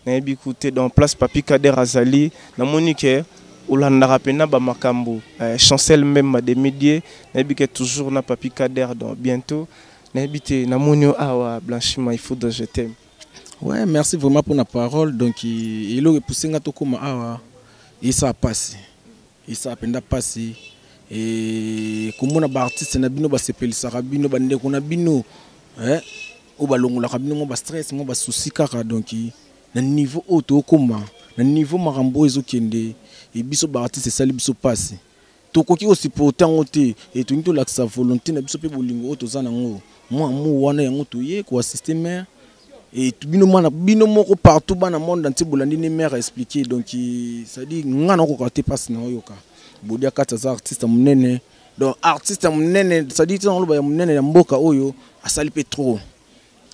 nayebi ku te. Dans place Papi Kader azali, namoni ke olandaka mpena bamakambo Chancel Mbemba de Midie, nayebi ke toujours na Papi Kader. Donc bientôt, nayebi te, namoni yo awa, Blanchi Maifoudre, je t'aime. Ouais, merci vraiment pour la parole. Donc, eloko epousse nga tokóma awa, esala pasi, esala mpenza pasi komona baartiste na bino basepelisaka bino, bandeko na bino oyo balongolaka bino mwa bastress, mwa basusi kaka. Donc na niveau oyo tokóma, na niveau makambo oyo ezokende, e biso baartiste esali biso pasi, tokoki kosupporte yango te. E tolingi tolakisa volonté na biso mpe bolingo oyo toza nango, mwa amour wana, yango toye koassiste mare. Et bino mwana bino moko partout, bana monde entier bolandi ne mare expliquer. Donc c'est-à-dire nga nakoka te mpasi na oyoka. Bodi akati aza artiste monene, donc artiste ya monene, c'est-à-dire tina oloba ya monene ya mboka oyo, asali mpe trop,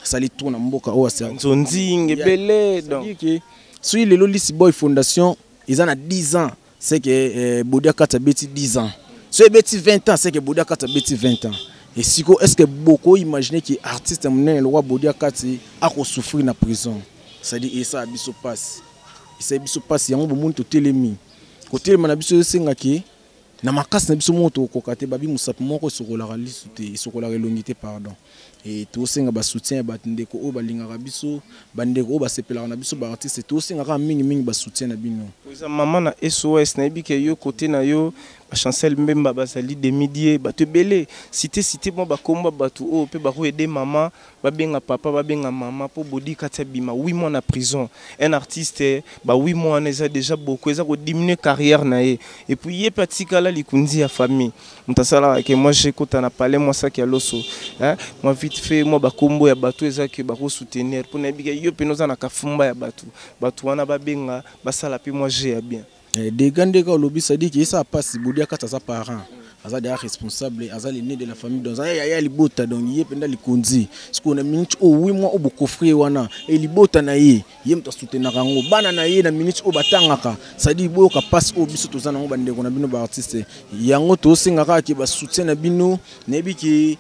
asali trop na mboka oyo. Nzonzinga ebele donc. C'est-à-dire que soki lelo Lisi Boy Fondation eza na 10 ans, c'est que Bodi akati abeti 10 ans. So ebeti 20 ans, c'est que Bodi akati abeti 20 ans. Et siko, est ce que boko imaginer que artiste monene lokwa Bodi akati akosouffrir na prison? C'est-à-dire esala biso pasi, esali biso pasi. Yango bomoni totelemi, kotelema na biso esengaki na makasi na biso moko tokokoka te. Babi mosapi moko esokolaka lisu te, esokolaka elongi te, pardon. E tosenga basoutien ya bandeko oyo balingaka biso, bandeko oyo basepelaka na biso baartiste. Tosenga kaka mingimingi basoutien na bino. Oza mama na SOS, nayebi ke yo kote na yo bachancel Mbemba bazali demidie, bato ebele, cité cité mwa bakomba bato oyo mpe bakoyede mama, babenga papa, babenga mama mpo Bodi kati abima 8 mois na prison. Un artiste, ba 8 mois wana eza déjà beaucoup, eza kodiminue carrière na ye. Et puis ye mpe atikala likundi ya famille, moto asalaka ke moi jekota na palais, mwa saki ya loso, mwa vite fait mwa bakombo ya bato eza ke bakosoutenir, mpo nayebi ke yo mpena oza na kafumba ya bato. Bato wana babenga, basala mpe mwa je ya bien. Dega ndeka olobi, c'est-à-dire ke esala mpasi. Bodi akati aza parent, aza déjà responsable, aza l'aîné de la famille, donc aza yaya libota, donc ye mpenza likonzi. Sikoyo na minute oyo, 8 mois oyo bokofri ye wana, e libota na ye, ye moto asoutenaka yango, bana na ye na minute oyo batangaka. C'est-à-dire boyoka mpasi oyo biso toza nango, bandeko na bino baartiste. Yango tosenga kaka ke basoutien na bino. Nayebi ke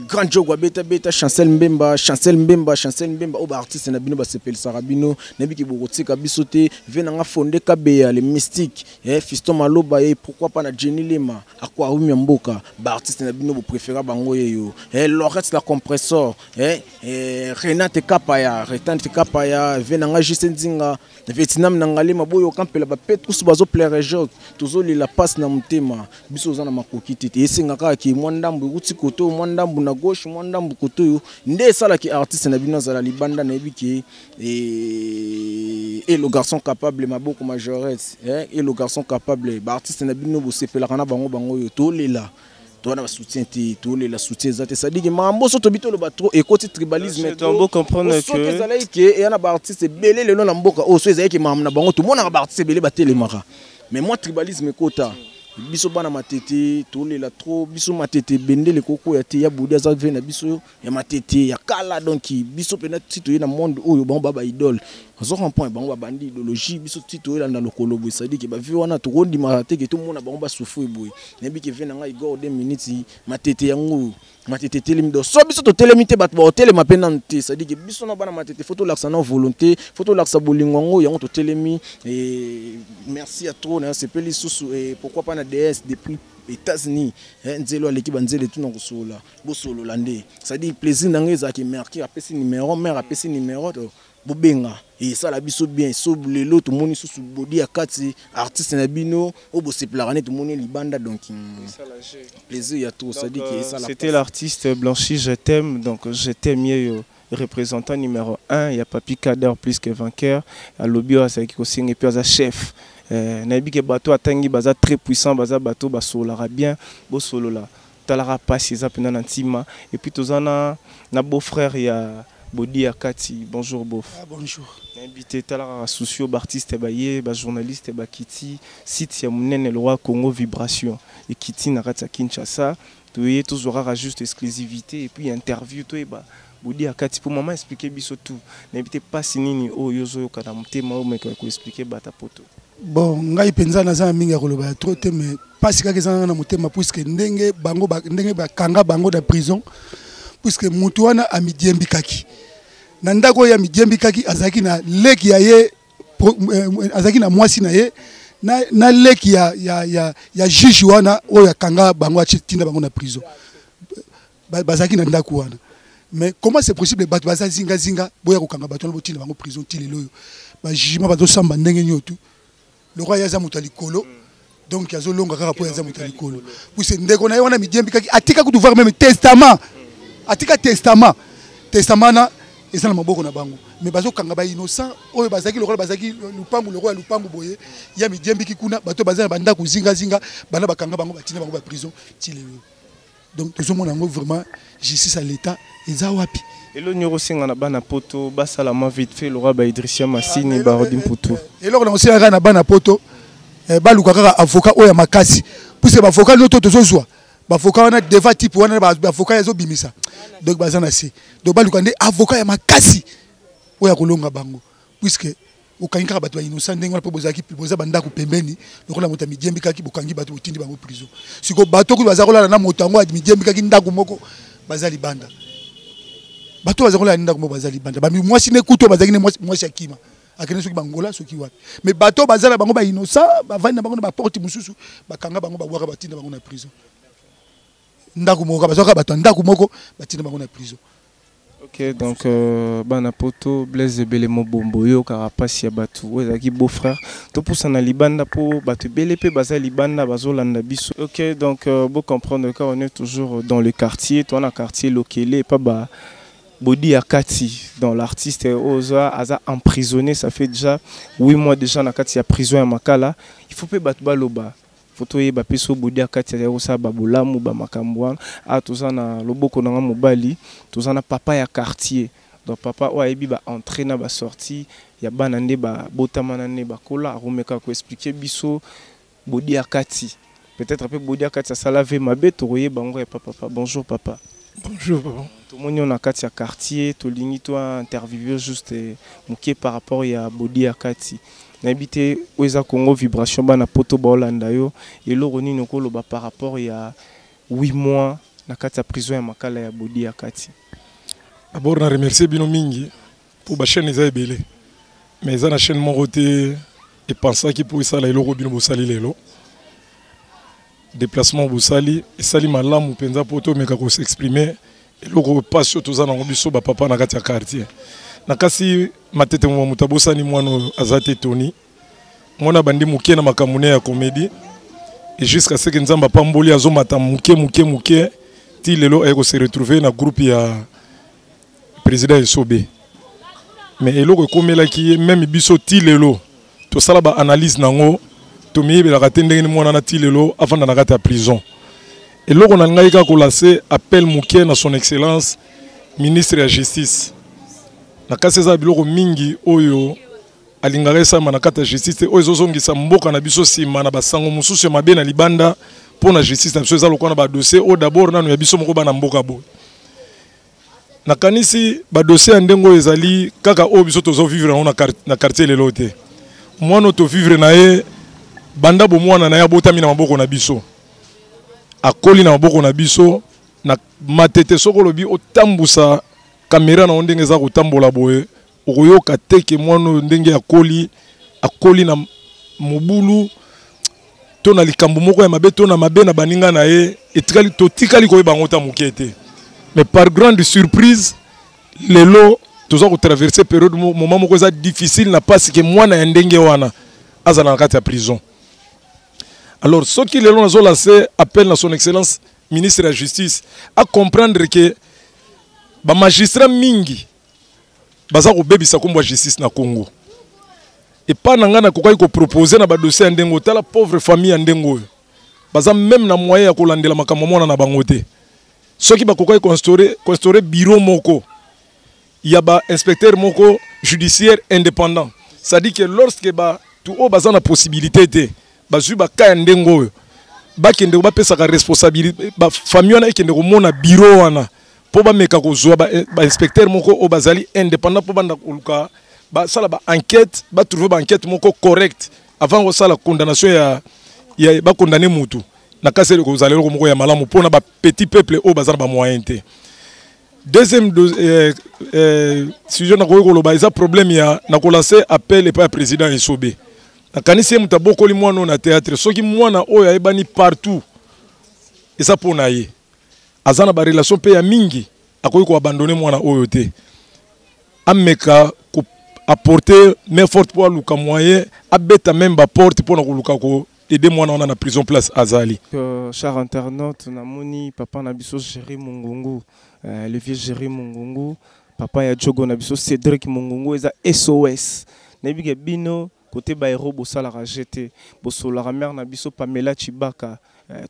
grand jogo abetabeta Chancel Mbemba, Chancel Mbemba, Chancel Mbemba oyo baartiste na bino basepelisaka bino. Nayebi ke bokotika biso te. Ve nanga Fonde Kabeya le mystique, Fiston Maloba ye, pourquoi pas na Jenny Lema Aquarium ya mboka, baartiste na bino bopréféra bango yeyo, Lorette la compressor, Renate Kapaya, Renate Kapaya, ve nanga Juste Nzinga Vietnam na Ngalema. Boyoka mpela bapetrus bazoplaire jok, tozolela mpasi na motema. Biso oza na makoki te te, esenga kaka ke mwa ndambo euti kote oyo, mwa ndambo na gauche, mwa ndambo kote oyo, nde esalaki artiste na bino azala libanda. Nayebi ke et le garçon capable maboko majorette, et le garçon capable, baartiste na bino bosepelaka na bango, bango oyo. Tolela, toza na basoutien te, tolela soutien eza te. C'est-à-dire ke makambo so tobi toloba trop, ekoti tribalisme. Soki ezalaki ke eya na baartiste ebele lelo na mboka oyo, so ezalaki makambo na bango, tomonaka baartiste ebele batelemaka, mais mwa tribalisme ekota. Biso bana Matete tolela trop, biso Matete bendele kokoya te, ya Bodi aza ve na biso ya Matete ya kala. Donc biso pena ti toye na monde oyo, bango ba ba idole, ozo comprendre, bango babandi idéologie, biso ti toyelanda lokolo boye. C'est-à-dire que bavieux wana tokondimaka te ke tomona bango basouffrir boye. Nayebi ke ve na ngai Igor 2 minutes, Matete yango, Matete etelemi. Donc so biso totelemi te, bato bakotelema mpe nanu te. C'est-à-dire que biso na bana Matete, faut tolakisa na volonté, faut tolakisa bolingo yango, yango totelemi. Et merci à trop, na sepeli lisusu. Et pourquoi pas na DS depuis États-Unis, nzelo aleki banzele tuna kosolola, bosolola nde. C'est-à-dire plaisir na ngai ezalaki mercure apesi numéro, mare apesi numéro, to bobenga esala biso bien. So lelo tomoni susu Bodi ya kati, artiste na bino oyo bosepelaka nde, tomoni libanda. Donc plaisir ya trop, c'est-à-dire que esala. C'était l'artiste Blanchi Je t'aime. Donc je t'aime yeyo, représentant numéro 1 ya Papi Kader plus que vainqueur. Alobi oyo azalaki kosenga, et puis aza chef. Nayebi ke bato atangi baza très puissant, baza bato basololaka bien, bosolola, talaka mpasi eza mpenza na ntima. Et puis toza na beau frère ya Bodi ya kati. Bonjour beauf. Ah, bonjour. Nayebi te, talaka souci oyo baartiste baye, bajournaliste bakiti site ya monene, le roi Congo Vibration ekiti na kati ya Kinshasa. Toye tozwa kaka juste exclusivité et puis interview, toyeba Bodi ya kati mpo mama explique biso tout. Nayebi te mpasi nini oyo ozoyoka na motema oyo omeka koexpliquer bata poto. Bon, ngai mpenza naza na mingi ya koloba ya trop te, mais mpasi kaka eza nanga na motema, puisque ndenge bango ndenge bakanga bango na prison, puisque mutu wana amidiembikaki na ndako oyo amidiembikaki, azalaki na leki ya ye, azalaki na mwasi na ye na leki ya juge wana oyo akanga bango, atinda bango na prison. Bazalaki na ndako wana. Mais comment c'est possible, bato baza zingazinga, boya kokanga bato wana, botinda bango prison? Ti lelo oyo bajugement bazosamba ndenge nini otu le roi ye aza moto ya likolo, donc azolonga kaka mpo aza moto ya likolo, puisque ndeko na ye wana midiembikaki, atika kutu voir même testament, atika testament. Testament na eza na maboko na bango, mais bazokanga bainnocent oyo bazalaki lokola bazalaki lupangu, lokola lupangu boye ya midiembiki kuna. Bato baza na bandako zingazinga, bana bakanga bango, batinda bango baprison ti lelo. Donc tozomona yango vraiment, justice ya l'État eza wapi? Elo nyoko osenga na bana poto basala mwa vite fait lokwa baidrisia Masini, Barodi Mputu. Eloko na kosenga kaka na bana poto, baluka kaka avocat oyo ya makasi, puisque baavocat nyonso tozozwa, baavocat wana devant type wana, baavocat ezobimisa, donc baza na se. Donc baluka nde avocat ya makasi oyo ya kolonga bango, puisque okangi kaka bato ya innocent ndenge wana mpo bozalaki, boza bandako pembeni, lokola moto amidiembikaki, bokangi bato, botindi bango prison. Sikoyo bato kutu baza kolala na moto yango amidiembikaki ndako moko, baza libanda. Bato baza kolala ndako moko, baza libanda. Mwasi ne kutu oyo bazalaki ne mwasi akima, akende soki bangola, soki wapi. Mais bato baza na bango bainnocent, bavandi na bango na baporte mosusu, bakanga bango, babwaka, batinda bango na prison. Ndako moko, bazwaka bato ya ndako moko, batinda bango na prison. Ok, donc bana poto, Blaise Ebele Mobombo, oyokaka mpasi ya bato oyo ezalaki beau frère. Topusa na libanda mpo bato ebele mpe baza libanda, bazolanda biso. Ok, donc bocomprendre car on est toujours dans le quartier, toa na quartier Lokele, epa ba Bodi ya kati. Dans l'artiste oyo aza emprisonné, ça fait déjà 8 mois déjà na kati ya prison ya Makala. Il faut mpe bato baloba, faut toyeba mpe so Bodi ya kati azali kosala babolamu, bamakambo wana. A toza na loboko na nga mobali, toza na papa ya quartier, donc papa oyo ayebi baentrée na basortie ya bana nde babotama na nde bakola. Akomeka koexpliquer biso Bodi ya kati, peut-être mpe Bodi ya kati asala ve mabe, tokoyeba yango ya papa. Bonjour papa. Bonjour papa. Tomoni oyo na kati ya quartier, tolingi to interviewer juste moke par rapport ya Bodi ya kati. Nayebi te, oyo eza Congo Vibration, bana poto baolanda yo. Eloko nini okoloba par rapport ya 8 mois na kati ya prison ya Makala ya Bodi ya kati? D'abord na remercier bino mingi mpo bachaîne eza ebele, mais eza na chaîne moko te epensaki mpo esala eloko bino bosali lelo. Déplacement bosali esali malamu mpenza mpo tomeka kos'exprimer eloko oyo, mpasi oyo toza nango biso bapapa na kati ya quartier. Na kasi Matete moma, moto abosani mwana oyo aza te. Tony mwana abandi moke na makambo ne ya comédie et jusqu'à ce que Nzambe apamboli, azomata moke moke moke ti lelo aye kose retrouver na groupe ya président Esobe. Mais eloko ekomelaki ye, même biso ti lelo tosala baanalyse nango, tomiyebelaka te ndenge ni mwana na ti lelo avanda na kati ya prison. Eloko na ngai kaka kolancer appel moke na Son Excellence ministre ya Justice. Na kasi eza biloko mingi oyo alingaka esalema na kati ya justice te, oyo ezozongisa mboka na biso nsima na basango mosusu ya mabe na libanda mpo na justice na biso. Eza lokola na badossier oyo d'abord nanu ya biso moko bana mboka boye. Nakanisi badossier ya ndenge oyo ezali kaka oyo biso tozovivre yango na quartier lelo te. Mwana oyo tovivre na ye banda bomwana na ye, abotami na maboko na biso, akoli na maboko na biso na Matete. Soki olobi otambusa kamera na yo ndenge eza kotambola boye, okoyoka te ke mwana oyo ndenge akoli, akoli na mobulu to na likambo moko ya mabe to na mabe na baninga na ye. Etikali, totikali koyeba yango ta moke te. Mais par grande surprise, lelo toza kotraverse période, moment moko eza difficile na mpasi ke mwana ya ndenge wana azala na kati ya prison. Alors soki lelo nazolancer appel na Son Excellence ministre ya Justice, acomprendre ke bamagistrat mingi baza kobebisa nkombo ya justice na Congo. Epa na ngai, nakokaki kopropose na badossier ya ndenge otala pauvre famille ya ndenge oyo baza même na moyen ya kolandela makambo mwana na bango te. Soki bakokaki koinstaure bureau moko ya bainspecteur moko judiciaire indépendant, c'est-à-dire que lorsque bato oyo baza na possibilité te bazwi baka ya ndenge oyo, bakende bapesaka responsabilité bafamille wana, ekende komona bureau wana mpo bameka kozwa bainspecteur moko oyo bazali indépendant mpo banda koluka, basala baenquête, batrouve baenquête moko correct avant kosala condamnation ya bakondamne mutu. Na kasi ekozala eloko moko ya malamu mpona bapetit peuple oyo baza na bamoyen te. Deuxième sujet nakoki koloba eza problème ya nakolancer appel epai ya président Esobe. Nakanisi ye moto abokoli mwana oyo na théâtre. Soki mwana oyo ayebani partout, eza mpo na ye, aza na barelation mpe ya mingi, akoki koabandonner mwana oyo te. Ameka apporter main forte mpo aluka moyen, abeta même baporte mpona koluka ko aider mwana wana na prison place azali. Cher internaute, namoni papa na biso Géri Mungungu, le vieux Géri Mungungu, papa ya Jogo na biso Cédric Mungungu, eza SOS. Nayebi ke bino côté bahéros bosalaka gt, bosololaka mère na biso Pamela Chibaka,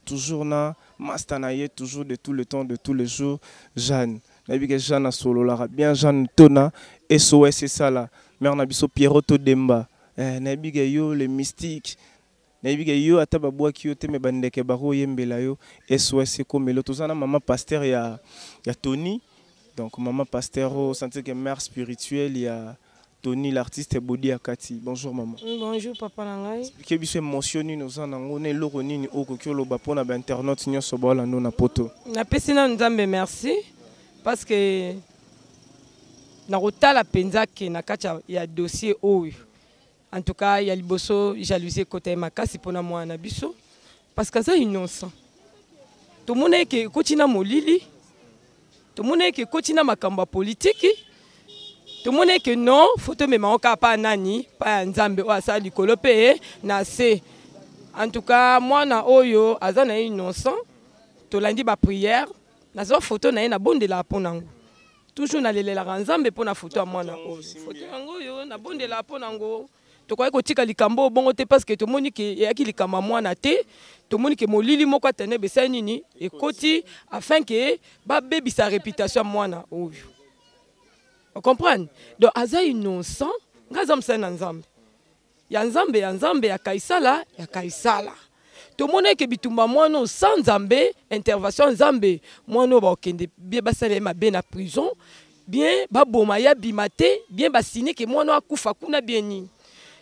toujours na master na ye, toujours de tout le temps, de tous les jours, Jeanne. Nayebi ke Jeanne asololaka bien, Jeanne Tona, SOS esala. Mère na biso Pierrot Todemba, nayebi ke yo le mystique, nayebi ke yo ata babwaki yo te, me bandeke bakoyembela yo. SOS ekomelo. Toza na mama pasteur ya Tony. Donc mama pasteur oyo sentir ke mère spirituelle ya Tony l'artiste Bodi Akati. Bonjour maman. Bonjour papa na ngai. Expliquer biso émotion nini oza nango na eloko nini okoki oloba mpona bainternaute nyonso baolanda na poto. Napesi nanu Nzambe merci parce que nakotala mpenza ke na kati ya dossier oyo, en tout cas ya liboso, jalousie ekota ye makasi mpona mwana na biso parce que aza innocent. Tomona eke ekoti na molili, tomona eke ekoti na makambo ya politiki, tomona eke non, faut tomema ngo kaka pa nani, pa ya Nzambe oyo asala likolo mpe na se. En tout cas mwana oyo aza na ye innocent. Tolandi baprière, nazwa foto na ye, nabondelaka mpo nango toujours, nalelelaka Nzambe mpo na foto ya mwana oyo. Foto yango oyo nabondelaka mpo nango. Tokoki kotika likambo oyo bongo te parce que tomoni ke eyaki likambo ya mwana te. Tomoni ke molili moko ya ténèbre esali nini, ekoti afin ke babebisa réputation ya mwana oyo, ocomprendre? Donc aza innocent. Ngai aza mosali na Nzambe, ya Nzambe, ya Nzambe, ya Kaisala, ya Kaisala. Tomoni eke bitumba mwana oyo sans Nzambe, intervention ya Nzambe, mwana oyo bakokende bien, basala ye mabe na prison bien, baboma ye abima te bien, basine ke mwana oyo akufa kuna bien nini.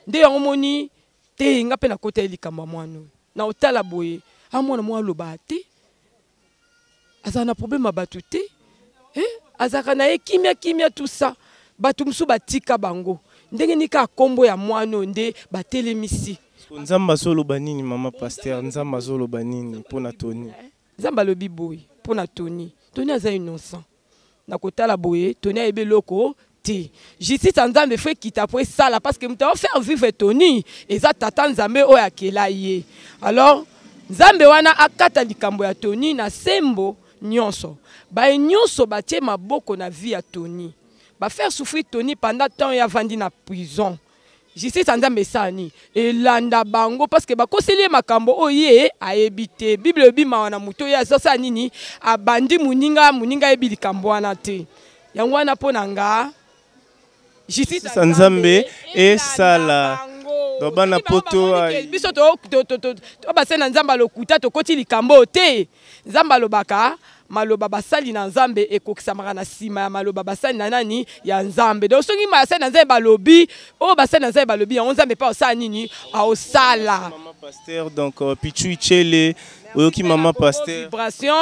Nde yango moni te, nga mpe nakota ye likambo ya mwana oyo na otala boye, a mwana moko alobaka te, azala na problème ya bato te, eh? Azalaka na ye kimia kimia, tout ça. Bato mosusu batika bango ndenge nini? Kaka nkombo ya mwana oyo nde batelemisi. Nzambe azoloba nini, mama pasteur? Nzambe azoloba nini mpona Tony? Nzambe alobi boye mpo na Tony: Tony aza innocent. Na kotala boye, Tony ayebi eloko te. Justice ya Nzambe faut ekita po esala parce que moto aofaire vivre Tony eza tata Nzambe oyo akela ye. Alors Nzambe wana akata likambo ya Tony na sembo nyonso. Baye nyonso batie maboko na vie ya Tony, bafaire souffrir Tony pendant temps ye avandi na prison, justice ya Nzambe esala nini? Elanda bango parce que bakoseli ye makambo oyo ye ayebi te. Bible elobi mawa na moto oyo azosala nini, abandi moninga, moninga ayebi likambo wana te. Yango wana mpo na nga Justice ya Nzambe esala. Donc bana poto biso to to to to basali na Nzambe lokuta tokoti likambo te. Nzambe alobaka maloba basali na Nzambe ekokisamaka na nsima ya maloba basali na nani ya Nzambe. Donc soki basali na Nzambe balobi oyo basali na Nzambe balobi yango Nzambe mpe aosala nini? Aosala. Maman pasteur donc euh, Pichu Ichele oyoki maman pasteur vibration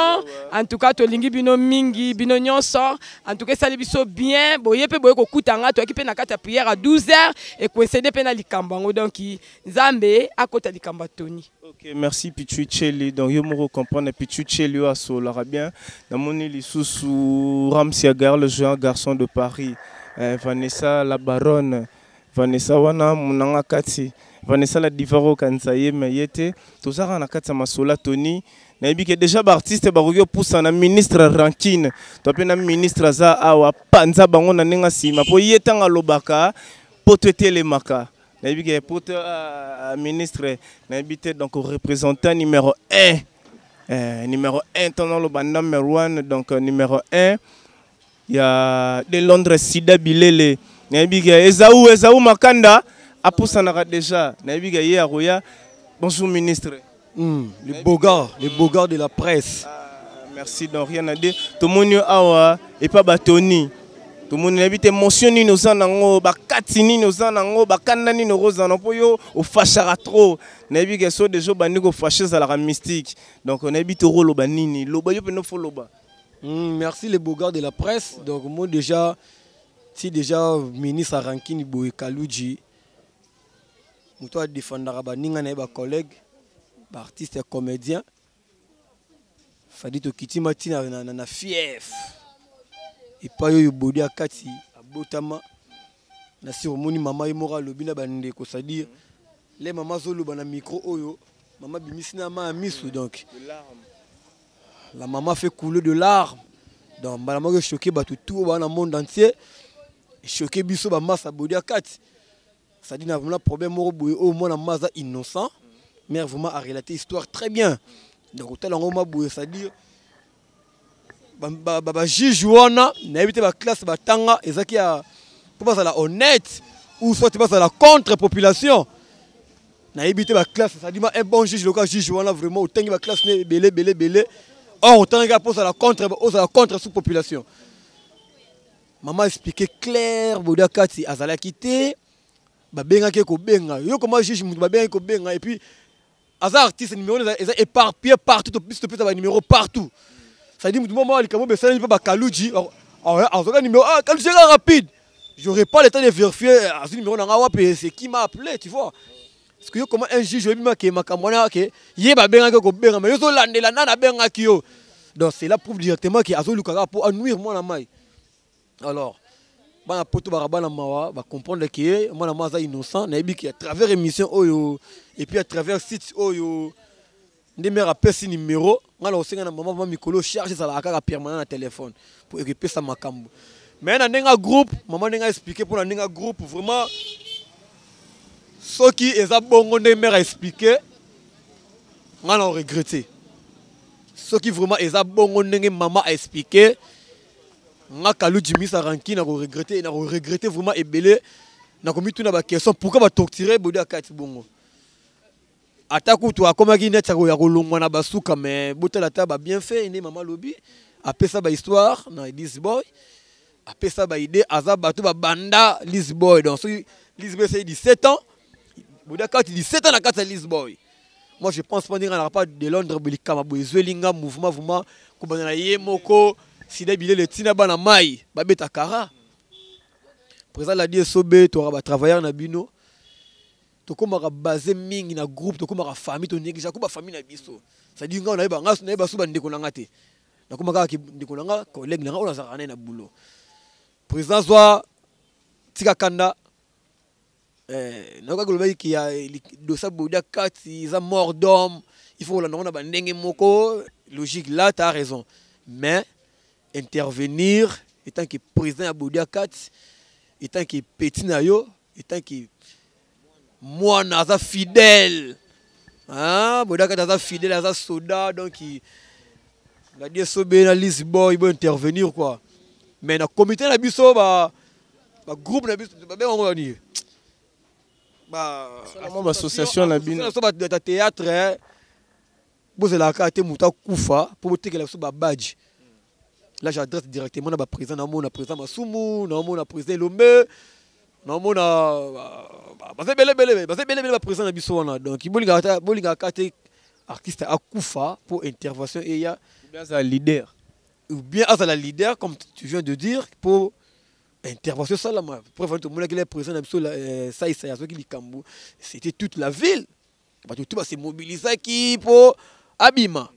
en tout cas tolingi bino mingi bino nyonso. En tout cas esali biso bien boye mpe boye kokuta nga toyaki mpe na kati ya prière à 12 heures ekoesede mpe na likambo yango donc Nzambe akota likambo ya Tony. Ok, merci Pichu Cheli. Donc yo moko comprendre Pichu Cheli oyo asololaka bien. Namoni lisusu Ramsi Agar le géant garçon de Paris. Eh, Vanessa la baronne. Vanessa wana munanga kati. Vanessa la diva okanisa ye mais ye te. Tozaka na kati ya masola Tony. Nayebi ke déjà ba artiste bakoki kopusa na ministre rancune. To pe na ministre aza awa panza bango na ndenge nsima po ye ntango alobaka poto etelemaka. Nayebi ke poto uh, ministre nayebi te donc représentant numéro 1 eh, numéro 1 ntango aloba number 1 donc numéro 1 ya de Londres Sida Bilele nayebi ke Ezau Ezau Makanda apusanaka déjà nayebi ke ye akoya. Bonjour ministre. Le beau gars, le beau gars de la presse. Ah, merci donc rien à dire. Tomoni awa et pas batoni. Tomoni nayebi te émotion nini oza nango bakati nini oza nango bakanda nini okozala na mpo yo ofashaka trop nayebi ke so deja obandi kofashe ezalaka mystique donc nayebi te okoloba nini loba yo mpena ofoloba. Merci les beaux gars de la presse. Donc moi déjà, si déjà ministre Rankine Boye Kaluji, moto adefendaka baninga na ye ba collègue, ba artiste ya comédien, fadi tokiti mati na, na, na, na fief epai oyo bodi akati abotama na si omoni mama ye moko alobi na bandeko, c'est-à-dire le mama azoloba na micro oyo mama bimisi na ma ya miso, donc la maman fait couler de larmes. Donc mbala moko choqué bato tout ba na monde entier, choqué biso ba massa bodi akati, c'est-à-dire na vraiment problème moko boye oyo mwana maza innocent, mère vraiment a relaté histoire très bien. Donc otala yango ma boye, c'est-à-dire bajuge wana nayebi te baclasse batanga ezaki ya mpo bazala honnête ou soit bazala contre population, nayebi te baclasse, c'est-à-dire un bon juge loka juge wana vraiment otangi baclasse ne ebele ebele ebele, or otangaki mpo ozala contre, ozala contre sous population. Mama expliqué clair, bodi akati azalaki te, babengaki kobenga yo koma juge moto babengaki kobenga et puis aza artiste, numéro eza éparpillé partout, biso topesa banuméro partout, c'est-à-dire motu moko likambo besalemi mpe bakaluji azwaka numéro, ah Kaluji eza rapide, j'aurais pas le temps de vérifier azwi numéro nanga wapi, c'est qui m'a appelé, tu vois. Parce que yo comment un juge oyebi make makambo wana ke ye babengaki kobenga mais yo ozolandela nani abengaki yo, donc cela prouve directement ke azoluka kaka mpo anuire mwana mai. Alors bana poto baka bana mawa bacomprendre ke mwana mwa aza innocent. Nayebi ke à travers émission oyo et puis à travers site oyo nde mare apesi numéro ngai na kosenga na mama mama mikolo charge ezalaka kaka permanent na téléphone po ekepesa makambo. Mais na ndenge ya groupe mama ndenge aexplike mpo na ndenge ya groupe vraiment soki eza bongo ndenge mare aexplike ngai na oregrete. Soki vraiment eza bongo ndenge mama aexplike nga Kaluji misa ranki na koregrete, na koregrete vraiment ebele na komituna baquestion pourquoi batorture bodi akati bongo ata kutu akomaki neti ya kolongwa na basuka. Mais botala ata babienfait nde mama alobi apesa bahistoire na Lisboy, apesa baide aza bato babanda Lisboy. Donc soki Lisboy esali 17 ans, bodi akati 17 ans na kati ya Lisboy, moi je pense pas ndenge alaka pas de Londres bolikama boye ezweli nga mouvement vraiment kobanda na ye moko sida bilele ntina bana mai babeta kara président ladi esobe toka batravailleur na bino tokomaka base mingi na groupe, tokomaka famille, tonégligea ko bafamille na biso, c'est-à-dire ngai nayeba ngai nayeba so bandeko na nga te, nakoma kaka ndeko na nga collègue na nga oyo nazalaka naye na boulot. Président zwa tika kanda nayokaki olobaki ya dosa bodi akati eza mort d'homme, il faut kolanda ngo na bandenge moko logique, là t'as raison, mais intervenir étant que président ya bodi akati, étant que petit na yo, étant que mwana aza fidèle, hein, bodi akati aza fidèle, aza soda, donc ngadi esobe na Lisboy bo intervenir quoi. Mais na comité na biso ba Bagroupe na biso babenga yango nini? Ba association na bino. So bato ya théâtre, bozelaka te moto akufa mpo botekela biso babadge. Là, j'adresse directement na baprésident. Naomona président Masumu, naomona président Elombe, naomona baza ebele ebele, baza ebele ebele, baprésident na biso wana. Donc bolingaka te artiste akufa mpo intervention eya. Bien azala leader. Ou bien azala leader, comme tu viens de dire, mpo intervention esalama. Preuve, tomonaki le président na biso Saisa azwaki likambo, c'était toute la ville, bato tu base mobilisaki mpo abima.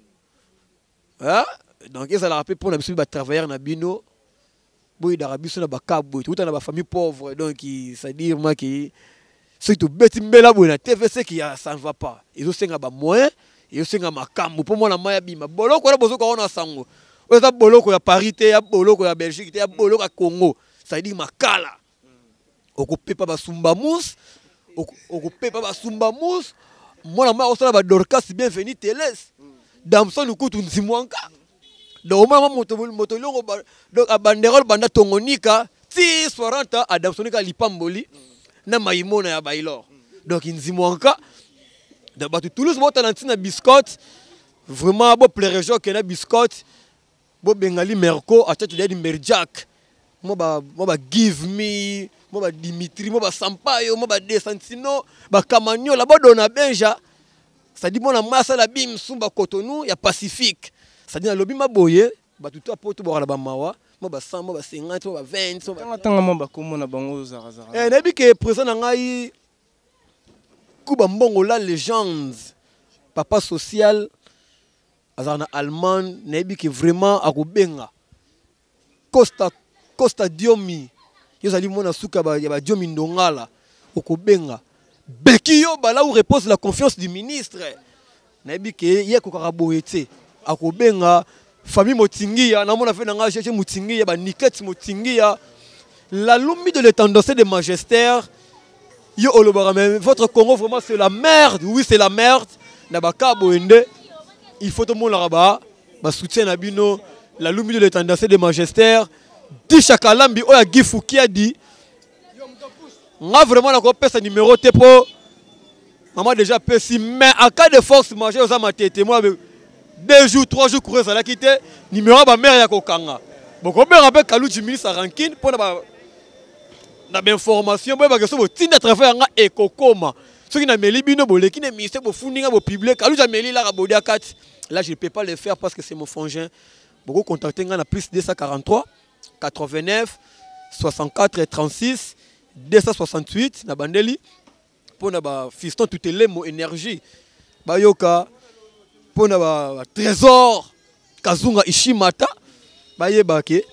Donc ezalaka mpe mpona biso batravailleur na bino, boyedaka biso na baka boye, touta na bafamille pauvre. Donc c'est-à-dire maki soki tobeti mbela boye na TV, que ya ça ne va pas, ezosenga bamoyen, ezosenga makambo mpo mwana mai abima boloko wana. Bozoka wana sango oyo eza boloko ya Paris te, ya boloko ya Belgique te, ya boloko ya Congo, c'est-à-dire makala. Okopepa basumba mus, okopepa basumba mus, mwana mai akosala badorcas, bienvenu teles damson kutu nzimwanka. Donc omona moto moto eloko, donc abanderole banda tongonika ti 40 adamsonika lipamboli na maimona ya bailor. Donc nzimwanka, donc bato Toulouse botala ntina biscotte, vraiment boplaire joke na biscotte, bobengali merco atiatu dedi merjak, mo ba give me, mo ba Dimitri, mo ba Sampayo, mo ba Desantino, bakamaniola, bodona benja, c'est-à-dire mona mai asala bimsumba Cotonou ya Pacifique. C'est-à-dire nalobi maboye, bato to apoto bokala bamawa, mo ba 100, mo ba 50, mo ba 20. Tanga mo bakombo na bango zarazara. Nayebi ke président na ngai Kuba Mbongo, la légende, papa social, azala na Allemagne, nayebi ke vraiment akobenga Costa, Costa Diomi, yo ozali mwana suka ya badiomi ndongala, okobenga Beki yo bala où repose la confiance du ministre. Nayebi ke ye akokaka boye te, akobenga famille Motingiya, namona fe na ngai GG Motingiya, banikete Motingiya, la lumbi de l'étendance de magistère. Yo olobaka, mais votre Congo vraiment, c'est la merde. Oui, c'est la merde. Na baka boye nde il faut tomonaka ba basoutien na bino. La lumbi de l'étendance de magistère, Disha Kalambi oyo agifu kiadi nga vraiment nakopesa numéro te mpo mama déjà apesi, mais en cas de force majeure, oza matete mwa 2 jours, 3 jours, courant ezalaki te, numéro ya bamare ya kokanga, bokobenga mpe Kaluji, ministre ya rankine, mpona na bainformation boyebaka so botinda travail yanga ekokoma. Soki nameli bino, boleki na émission, bofundi nga, bopublie Kaluji ameli laka bodia kati. Là, je ne peux pas le faire parce que c'est mon frangin. Boko contacter nga na plus 243 89 64 36 268. Na bandeli mpona bafiston tutelemo énergie bayoka, mpona batrésor Kazunga Ishimata bayeba ke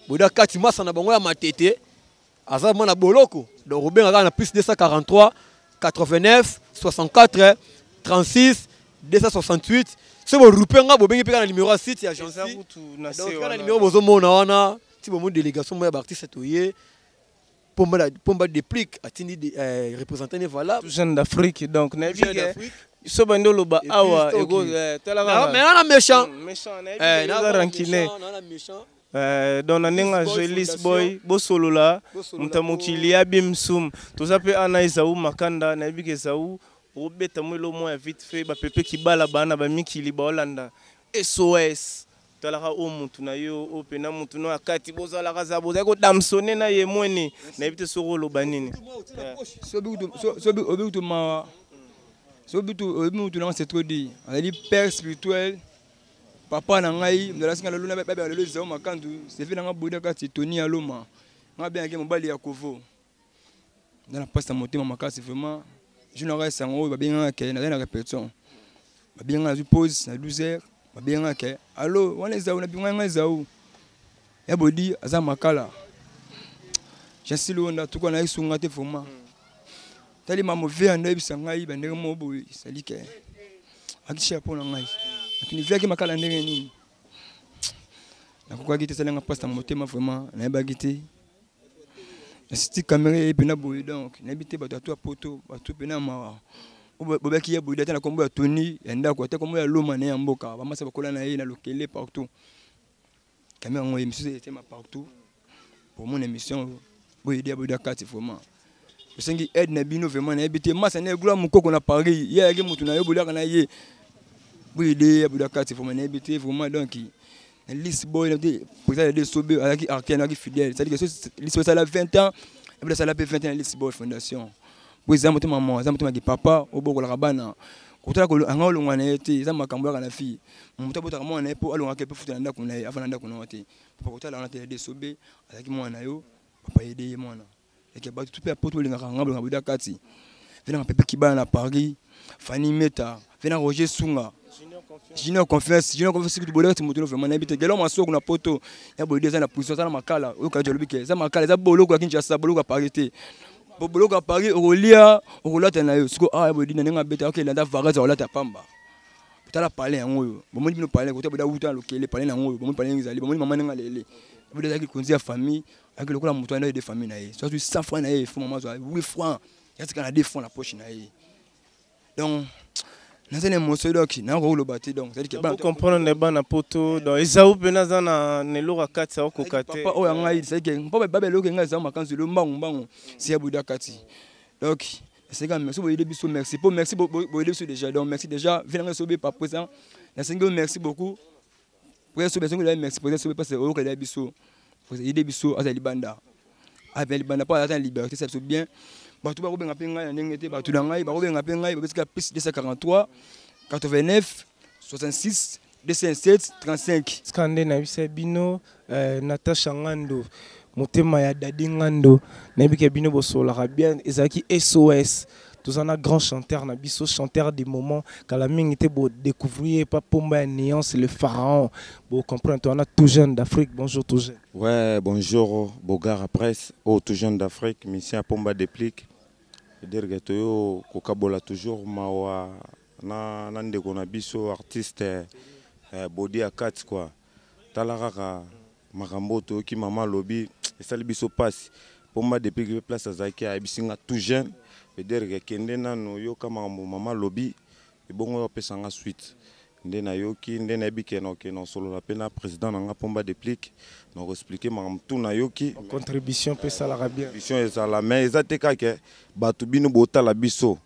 boda kati masa na bango ya matete aza mwana boloko. Donc obenga kaka na plus 243 89 64 36 268. Soki borupe nga, bobengi mpe kaka na numéro ya site ya Eza Jansi. kutu na se Donc kaka na wana. numéro bozomona wana, ti bomoni délégation moko ya baartiste toye, Pomba Déplique atindi représentant ne valable. Tout jeune d'Afrique, donc nayebi Jeune ke d'Afrique. so bandi oloba Et puis, awa stock. tala Mais kaka. wana méchant. Méchant, nayebi Eh, ke oza rancune. na méchant. Donc na ndenge ya Boy Joelis Fondation. Boy, bosolola. Bosolola. Moto ya mokili ya bimsum, toza mpe ana Ezau Makanda. Nayebi ke Ezau obeta mo elo mwa ya vite fait, bapepe kibala bana bamikili baolanda SOS. Talaka oyo mutu na yo oyo mpena mutu no ya kati, bozalaka za bozali kodamsone na ye mweni, nayebi te soki oloba nini. Soki obi mawa, soki obi mutu nanga, c'est trop dit. Azali père spirituel, papa na ngai, mzalasi nga lelo babengaka lelo Ezao Makandu, sefe nanga boda kati Tony Aloma, nga abengaki mobali ya kovo. Nza na mpasi na motema makasi vraiment. Jour nanga esango oyo babengaka ke nazali na répétition, babengaka, nazwi pause na 12 heures, babengaka ke allo, wana Ezau na binga nga Ezau ya bodi aza makala. Jasili oyo ndatuka nayesunga te vraiment. Tali mama ve ando oyebisa ngai bandenge moko boye, esali ke akisha mpo na ngai atuni viaki makala ndenge nini, nakokaki te. Esalinga mpasi na motema vraiment, nayebaki te. Nasiti caméra ye mpena boye, donc nayebi te bato atu ya poto, bato mpena mawa bobaki ye boye, ata na kombo ya Tony ya ndako, ata kombo ya Loma na ye ya mboka, bamasa bakola na ye na lokele partout. Caméra yango ye misusu etema partout pour mon émission. Boyede ya boyede kati vraiment. Tosengi aide na bino vraiment, nayebi te masa na egula mokoko na Paris, ye ayaki motu na yo boliaka na ye. Boyede ya boyede kati vraiment, nayebi te vraiment. Donc na liste boy na te président ya Sobe azalaki artiste, azalaki fidèle, c'est-à-dire que liste boy asala 20 ans, ebi asala mpe 20 ans na liste boy fondation. Po eza motema mama, eza motema ki papa obokolaka bana, kotala anga olongwa na ye te, eza makambo yaka na fille. Moto abotaka mwana na ye mpo alongwaka mpe futa na ndako na ye, afa na ndako na yo te. Papa kotala wana te, de Sobe azalaki mwana na yo, papa yede ye mwana. Eke bato tu mpe ya poto bolingaka nga, bolingaka boda kati. Venanga Pepe Kibala na Paris, Fanny Meta, vena Roger Sunga, Junior Confiance, Junior Confiance kutu boda kati moto vraiment nayebi te. Gelo Masoko na poto ya boyede eza na prison, eza na makala. Oyo kaja olobi ke eza makala, eza boloko ya Kinshasa, boloko ya Paris te. Boloko ya Paris okolia, okolata na yo. Siko ah ya boyede na ndenge abeta, ok landa vacances olata pamba. Tala palais yango oyo. Bomoni bino palais kota boda wuta lokele palais yango oyo. Bomoni palais ezali, bomoni mama ndenge alele. Boda ezalaki konzi ya famille, azalaki lokola moto wana de famille na ye. Soit 100 francs na ye, faut mama azwa 8 francs. Yatika na 2 francs na poche na ye. Donc naza na émotion, donc nakoki koloba te. Donc c'est-à-dire que bana comprendre na bana poto, donc Ezau mpe naza na eloko ya kati aokoka te. Papa oyo ya ngai, c'est-à-dire que mpo babe eloko ngai eza makanzu elo mbangu mbangu si ya boda kati. Donc c'est quand merci boyede biso, merci po merci boyede biso déjà. Donc merci déjà vina ngai sobe pa présent, nasengi yo merci beaucoup président sobe, nasengi yo merci président sobe, parce que oyokela biso, yede biso, aza libanda, aza libanda mpo aza na liberté, ça biso bien. Bato bakobenga mpe ngai na ndenge te, bato na ngai bakobenga mpe ngai babesika plus 243 89 66 207 35. Sika nde nayebisa bino, Natasha Ngando, motema ya Dadi Ngando, nayebi ke bino bosololaka bien. Ezalaki SOS. Toza na grand chanteur na biso, chanteur du moment, kala mingi te bodécouvrir pa Pomba ya Nuance, le pharaon, bocomprendre. Toza na Tout Jeune d'Afrique. Bonjour Tout Jeune. Ouais, bonjour Bogara Presse, oh, Tout Jeune d'Afrique, mission Pomba Déplique. Dire que toyo kokabola toujours mawa na ndeko na biso artiste Bodi ya kati quoi. Tala kaka makambo toyoki mama lobi, esali biso pasi. Pomba depuis que place azalaki ayebisi nga Tout Jeune, dire que kende nanu yoka makambo mama lobi, ebongo opesa nga suite. Nde nayoki, nde nayebi ke na okende osolola mpe na président na nga Pomba Déplique, na koexpliquer makambo tu nayoki. Contribution mpe esalaka bien. Contribution ezala, mais eza te kaka bato bino botala biso,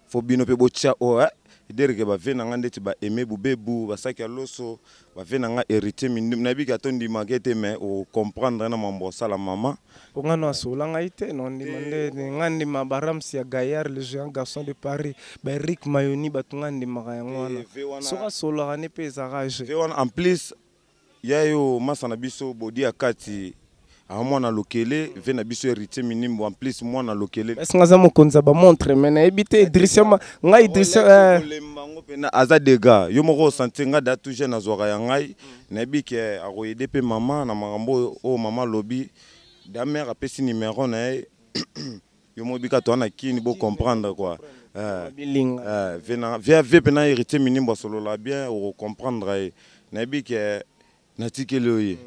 fo bino mpe botia oyo, eh? Dire ke bave na nga ndeti ba aimé bubebu basaki ya loso, bave na nga Héritier Mindu, nayebi ke ata ondimaka ete, mais ocomprendre na mambo osala mama. Po nga no asola ngai te, no ndima nde nga ndima baRams ya Gaillard, le géant garçon de Paris, baEric Mayoni, bato nga ndimaka yango wana. Soki asololaka ne mpe ezalaka je Ve wana en plus ya yo masa na biso Bodi ya kati aza mwana lokele, ve na biso Héritier Minimbo en plus mwana lokele. Ese nga aza mokonzi ya bamontre, mais nayebi te Idrisia, ngai Idrisia. Kolemba yango mpena aza dega yo moko osentir nga da Tout Jeune azwaka ya ngai, nayebi ke akoyede mpe mama na makambo oyo mama alobi. Da mare apesi numero na ye, yo moko bika toza na kini, bocomprendre quoi. Bilinga. Ve mpena Héritier Minimbo asolola bien, okocomprendre ye, nayebi ke natikeli oyo ye.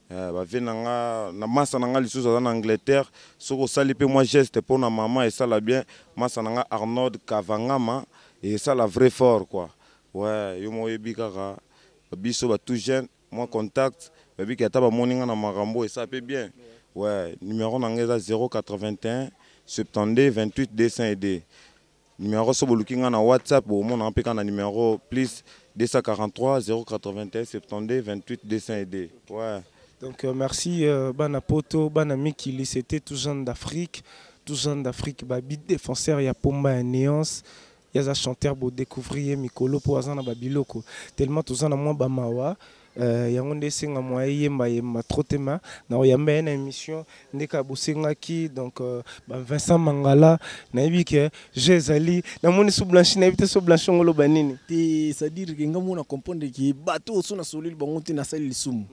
Bave na nga na masa na nga lisusu aza na Angleterre, soki osali mpe mwa geste mpo na mama esala bien. Masa na nga Arnold Kavangama esala vrai fort quoi. Ouais, yo moko oyebi kaka biso ba Tout Jeune, mwa contact babiki ata bamoni nga na makambo esala mpe bien. Ouais, numéro na nga eza 081 72 28 202 numéro. So boluki nga na WhatsApp, bomona mpe kaka na numéro plus 243 081 72 28 202, ouais. Donc merci bana poto, bana mikili, c'était Tout Jeune d'Afrique, Tout Jeune d'Afrique, babi défenseur ya Pomba ya Nuance. Yaza chanteur bo découvrir mikolo po aza na babiloko tellement toza na mwa bamawa, yango nde esenga mwa eyemba yemba trop te, ma na oyamba ye na émission ndeka bosengaki. Donc ba Vincent Mangala, nayebi ke je ezali namoni so Blanchi, nayebi te so Blanchi ngo oloba nini. Te, c'est-à-dire ke nga mona comprendre ke bato oyo so nasololi bango te, nasali lisumu.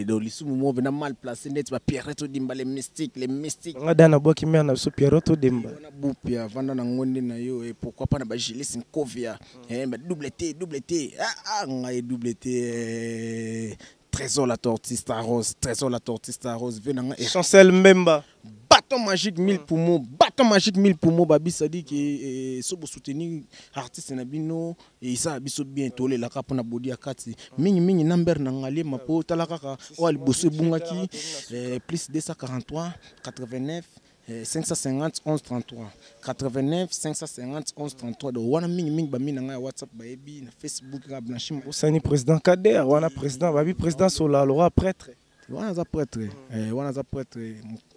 Donc lisumu moko mpena mal placé neti baPierrette Odimba, les mystiques, les mystiques. Nga da nabwaki mare na biso Pierrot Odemba. Wana bupia vanda na ngo nde na yo, pourquoi pas na baGilis Nkovia, ba double T, double T, ah, ah, ngai double T, Trésor la tortue Staros, Trésor la tortue Staros, ve na nga Chancel Mbemba. Bat. Bâton magique 1000 poumons, bâton magique 1000 poumons, babi ça dit que eh, so bo soutenir artiste na bino et ça biso bien tolelaka pona bodi ya kati. Mingi mingi number na ngalema po tala kaka o aliboso ebungaki eh, plus 243 89 eh, 550 11 33 89 550 11 33. Donc wana mingi mingi bami na ngai ya WhatsApp bayebi na Facebook ka Blanchi Moko. Osani président Kader wana président babi président Sola le prêtre. Wana aza prêtre, eh, wana aza prêtre,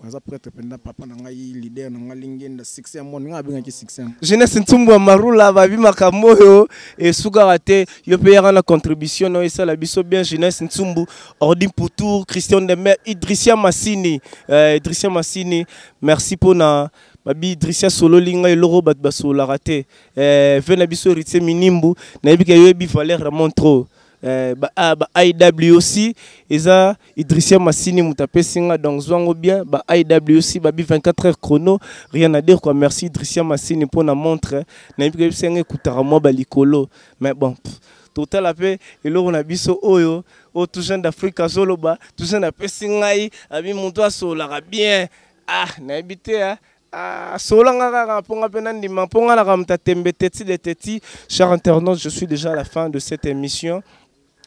aza prêtre mpenza papa na ngai, leader na ngai lingenda succès ya mwana ngai abengaki succès ya Jeunesse Ntumbu ya Marula babi makambo oyo esukaka te. Yo mpe yaka na contribution na oyo esala biso bien. Jeunesse Ntumbu, Ordi Poutour, Christian Demer, Idrissia Massini, Idrissia Massini, merci mpona babi Idrissia sololi ngai eloko bato basololaka te. Ve na biso Héritier Minimbu, nayebi ke yoyebi valeur ya montre. Ba IWC eza Idrissia Massini moto apesi nga, donc zwango bien ba IWC babi 24 heures chrono, rien à dire quoi. Merci Idrissia Massini mpona montre, nayebi ke yebisi nga ekutaka mwa balikolo, mais bon pff, totala mpe eloko na biso oyo oyo tout jeune d'Afrique azoloba, tout jeune apesi ngai abi moto asololaka bien. Ah, nayebi te, ah. Ah, solanga kaka mponga mpe nandima mponga naka moto atembe teti de teti. Cher internaute, je suis déjà à la fin de cette émission.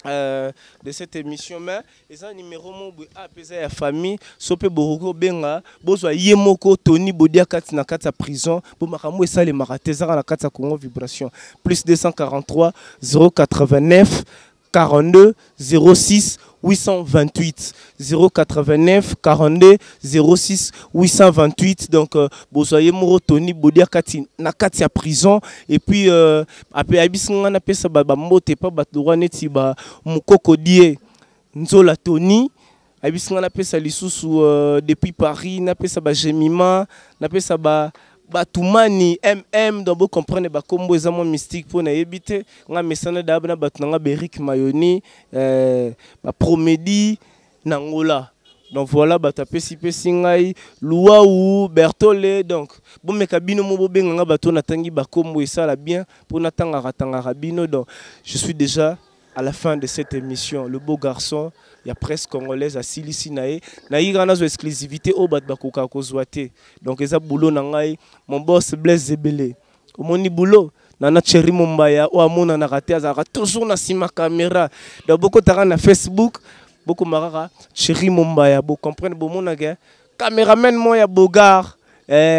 Mais eza numéro moko boye ape eza ya famille so mpe bokoki kobenga bozwa ye moko Tony Bodia kati na kati ya prison mpo makambo esalemaka te, ezaka na kati ya Congo Vibration plus 243 089 42 06 828 089 42 06 828. Donc bozoye moko Tony Bodia kati na kati ya prison. Et puis ape ayebisi nga napesa ba mbote pa bato droit neti ba mokoko die Nzola Tony, ayebisi nga napesa lisusu depuis Paris, napesa ba Jemima, napesa ba batumani MM. Donc bo comprendre ba kombo eza mwa mystique mpo nayebi te. Nga mesana dab na bato na nga Beric Mayoni, ba Promedi na Angola. Donc voilà bato apesi pesi ngai Luau Bertole. Donc bomeka bino mo bobenga nga bato natangi ba kombo esala bien mpo natangaka tangaka bino. Donc je suis déjà à la fin de cette émission. Le beau garçon ya presse congolaise asilisi na ye nayika nazwa exclusivité oyo bato bakokaka kozwa te. Donc eza boulot na ngai, mon boss Blaise Zebele, omoni boulot nana Thierry Mombaya oyo amonanaka te, azalaka toujours na nsima caméra. Donc bokotaka na Facebook, bokoma kaka Thierry Mombaya, bocomprendre, bomonaka cameraman mo ya Bogar.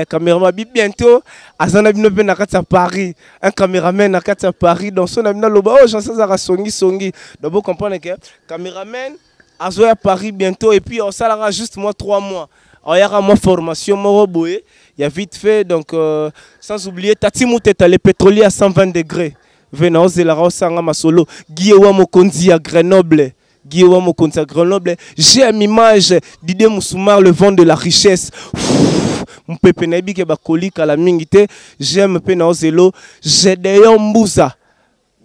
Cameraman bi bientôt aza na bino mpe na kati ya Paris, un cameraman na kati ya Paris. Donc so na bino aloba oyo Jean azalaka songi songi. Donc bocomprendre ke cameraman azoya Paris bientôt et puis osalaka juste moi 3 mois, oyaka mwa formation moko boye ya vite fait. Donc sans oublier Tati Muteta, le pétrolier à 120 degrés, vena ozelaka osanga masolo. Guy wa Mokonzi ya Grenoble, Guy wa Mokonzi ya Grenoble, j'aime image Didier Moussoumar, le vent de la richesse. Mpepe nayebi ke bakoli kala mingi te. J'aime mpe na ozelo Gédéon Mbuza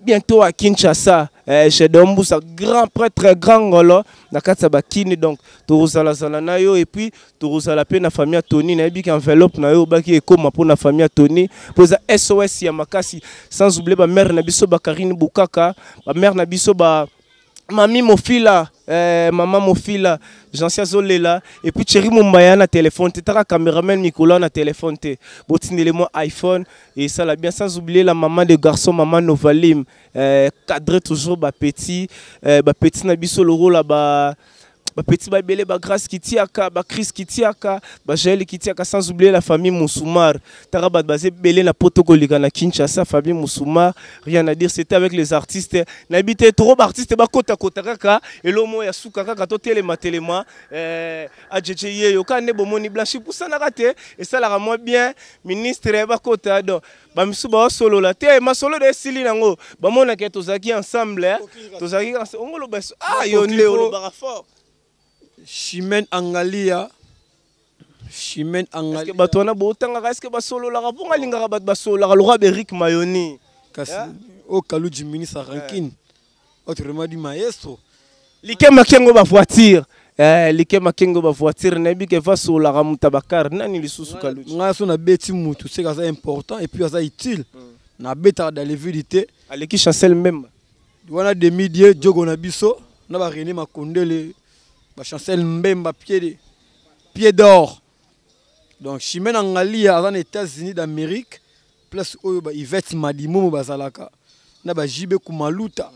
bientôt à Kinshasa. Gédéon Mbuza, grand prêtre, grand ngolo na kati ya bakini. Donc tokozalazala na yo et puis tokozala mpe na famille ya Tony. Nayebi ke enveloppe na yo obaki ekóma mpo na famille ya Tony mpo eza SOS ya makasi. Sans oublier bamare na biso bakarine Bukaka, bamare na biso ba Mami Mofila, Mama Mofila, Jean-Sia Zolela, et puis Thierry Mumbaya na téléphone, te taka caméraman Nicolas na téléphone te. Botindele moi iPhone et ça la bien. Sans oublier la maman de garçon, maman Novalim, cadré toujours ba petit, ba petit na biso le rôle ba ba petit ba belé, ba Grâce Kitiaka, ba Chris Kitiaka, ba Jaël Kitiaka, sans oublier la famille Moussoumar. Tarabat basé belé na protocole na Kinshasa, famille Moussoumar, rien à dire, c'était avec les artistes. N'habité trop artistes ba kota kota kaka, et l'homo ya suka kaka to telema telema, adjeje ye yo ka ne bomoni blanchi pour ça na raté et ça la moi bien ministre ba kota. Donc ba misu ba solo la te ma solo de sili nango ba mona ke tozaki ensemble, hein. Tozaki ensemble ngolo ba ah yo nde olo ba fort. Chimène Angalia, Chimène Angalia. Est-ce que bato wana botangaka, est-ce que basololaka mpo nga alingaka bato basololaka lokwa Beric Mayoni? Kasi o Kaluji ministre rankine, autrement dit maestro. Likema Kengo ba voiture. Likema Kengo ba voiture, nayebi ke va sololaka moto ya bakar nani lisusu Kaluji. Ngai so nabeti mutu c'est aza important et puis aza utile. Nabetaka dans les villes te. Aleki Chancel Mbemba. Wana demi dieu Diogo na biso na ba René Makondele, ba Chancel Mbemba pied d'or. Donc Chimene Angalia aza na États-Unis d'Amérique, place oyo ba Yvette Madimomo bazalaka na ba JB Kumaluta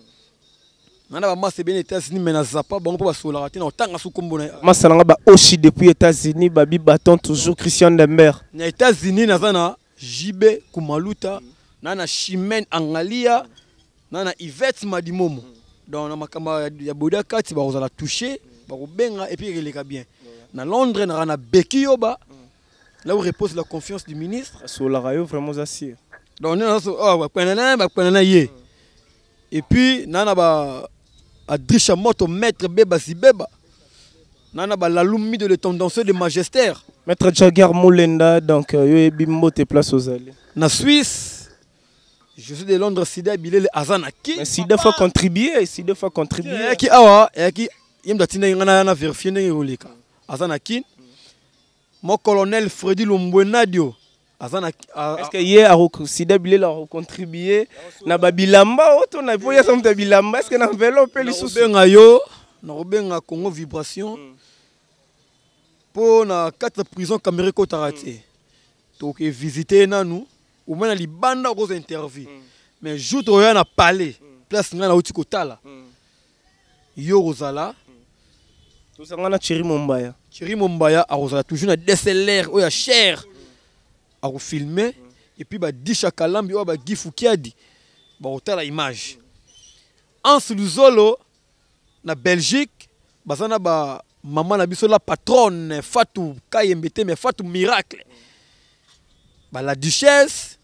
na na bamasa ebele na États-Unis, mais na zapa bango mpo basololaka te na kotanga su kombo na Masa na nga ba Oshi depuis États-Unis, babi baton toujours Christian Dember. Na États-Unis naza na JB Kumaluta, na Chimene Angalia, na Yvette Madimomo. Donc na makambo ya boda kati bakozala touché, bakobenga et puis ekeleka bien. Na Londres naka na Beki Yoba, là où repose la confiance du ministre. Asololaka yo vraiment, oza sûr? Donc nde nazo oh, bakwenana bakwenana ye. Et puis na ba Adrisha Moto, maître Beba Zibeba, na ba Lalumi de le tendancieux de Magistère. Maître Jagger Molenda, donc yo yebi mbote place ozali. Na Suisse, je suis de Londres, Sida Bilele Azanaki. Mais Sida faut contribuer, Sida faut contribuer. Eyaki awa, eyaki ye moto atindaki ngai na vérifier ndenge ekoleka. Aza na Kin. Mon colonel Freddy Lombwenadio aza na Est-ce que ye Sida Bilele akocontribuer na babilamba oyo to na po ye aza moto ya bilamba? Est-ce que na enveloppe mpe lisusu? Nakobenga yo, nakobenga Congo Vibration mpo na 4 prison caméra ekotaka te. Toke visite nanu omoi na libanda, okozwa interview, mais jour tokoya na palais, place ngai nauti kotala yo kozala. Tozanga na Thierry Mombaya. Thierry Mombaya akozala toujours na DSLR oyo ya cher, akofilme, et puis badisha Kalambi oyo bagifu Kiadi bakotala image. Anse Luzolo na Belgique baza na bamama na biso, la patronne Fatou Kayembe te, mais Fatou Miracle, bala duchesse,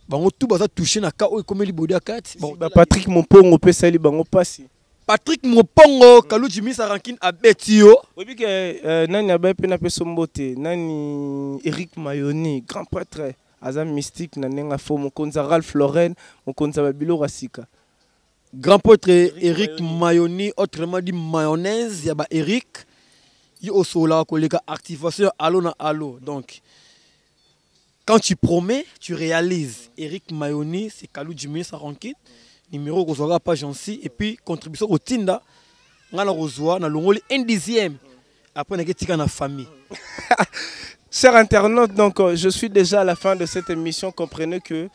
bango tout baza touché na ka oyo ekomeli bodi ya kati. Ba Patrick Mopongo mpe esali bango mpasi. Patrick Mopongo, Kaluji Misa Rankine abeti yo. Oyebi ke nani abai mpe napesa mbote, nani, Eric Mayoni, grand prêtre, aza mystique na ndenge afo, mokonzi ya Ralph Lauren, mokonzi ya babiloko ya sika. Grand prêtre Eric Mayoni, autrement dit mayonnaise ya ba Eric, ye osololaka koleka activation ya alo na alo. Donc quand tu promets, tu réalises. Eric Mayoni, c'est Kaluji Misa Rankine, numéro kozwaka page ansi, et puis contribution kotinda nga na kozwa na longoli un dixième, après nake tika na famille. Chers internautes, donc je suis déjà à la fin de cette émission. Comprenez que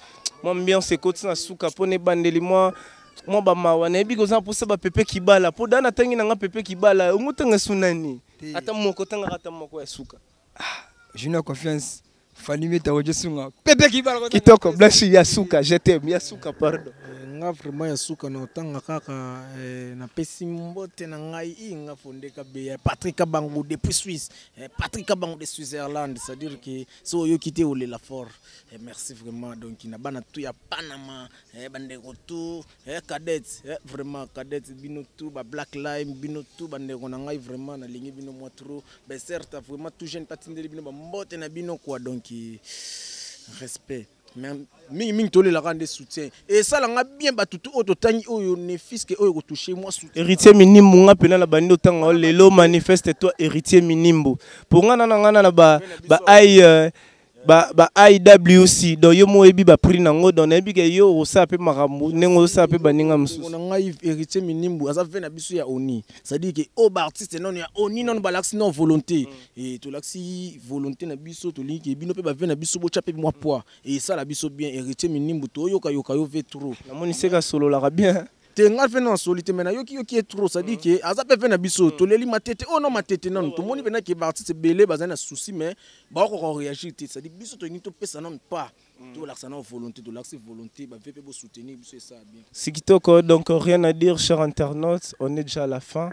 moi, bien, c'est côté na suka pone bandeli moi moi bamawa nayebi koza mposa bapepe kibala mpo da natangi nanga pepe kibala ongo tanga su nani ata moko tangaka ata moko ya suka. Junior Confiance Fani Meta ojosunga pepe kibala. Kitoko Blanche ya suka, je t'aime ya suka, pardon. Nga vraiment ya suka na otanga kaka napesi mbote na ngai i nga Fonde Kabeya, Patrick Kabangu depuis Suisse, Patrick Kabangu de Switzerland, c'est-à-dire que so oyoki te olela fort. Merci vraiment. Donc na bana tu ya Panama, bandeko tu, cadet, vraiment cadet bino tu ba Black Lime bino tu bandeko na ngai, vraiment nalingi bino mwa trop. Ben certes, vraiment tout jeune patindeli bino ba mbote na bino quoi. Donc respect, mais mingi mingi tolelaka nde soutien esalanga bien. Bato tu oyo totangi oyo ne fiske oyo kotouche mwa soutien. Héritier Minimbu, nga mpena na bandi otanga lelo, manifeste toi Héritier Minimbu mpo nga na nga na ba ai ba IWC, donc yo mo oyebi baprix nango, donc nayebi ke yo osala mpe makambo ndenge osala mpe baninga mosusu. Na ngai Héritier Minimbu aza ve na biso ya oni, c'est-à-dire ke oyo baartiste nano ya oni nano balakisi no volonté e tolakisi volonté na biso, tolingi ke bino mpe bave na biso botya mpe mwa poids e esala biso bien. Héritier Minimbu, toyokayoka yo ve trop. Namoni seka asololaka bien. Te, ngai mpe na nasoli te, mais nayoki yoki ye trop, c'est-à-dire ke aza mpe ve na biso. Toleli matete oyo no matete nanu tomoni mpena ke baartiste ebele bazali na souci, mais bakokoka réagir te. C'est-à-dire biso tolingi topesa nanu pas, tolakisa nano volonté, tolakisi volonté, bave mpe bosoutenir biso, esala bien. C'est kitoko, donc rien à dire, chers internautes, on est déjà à la fin.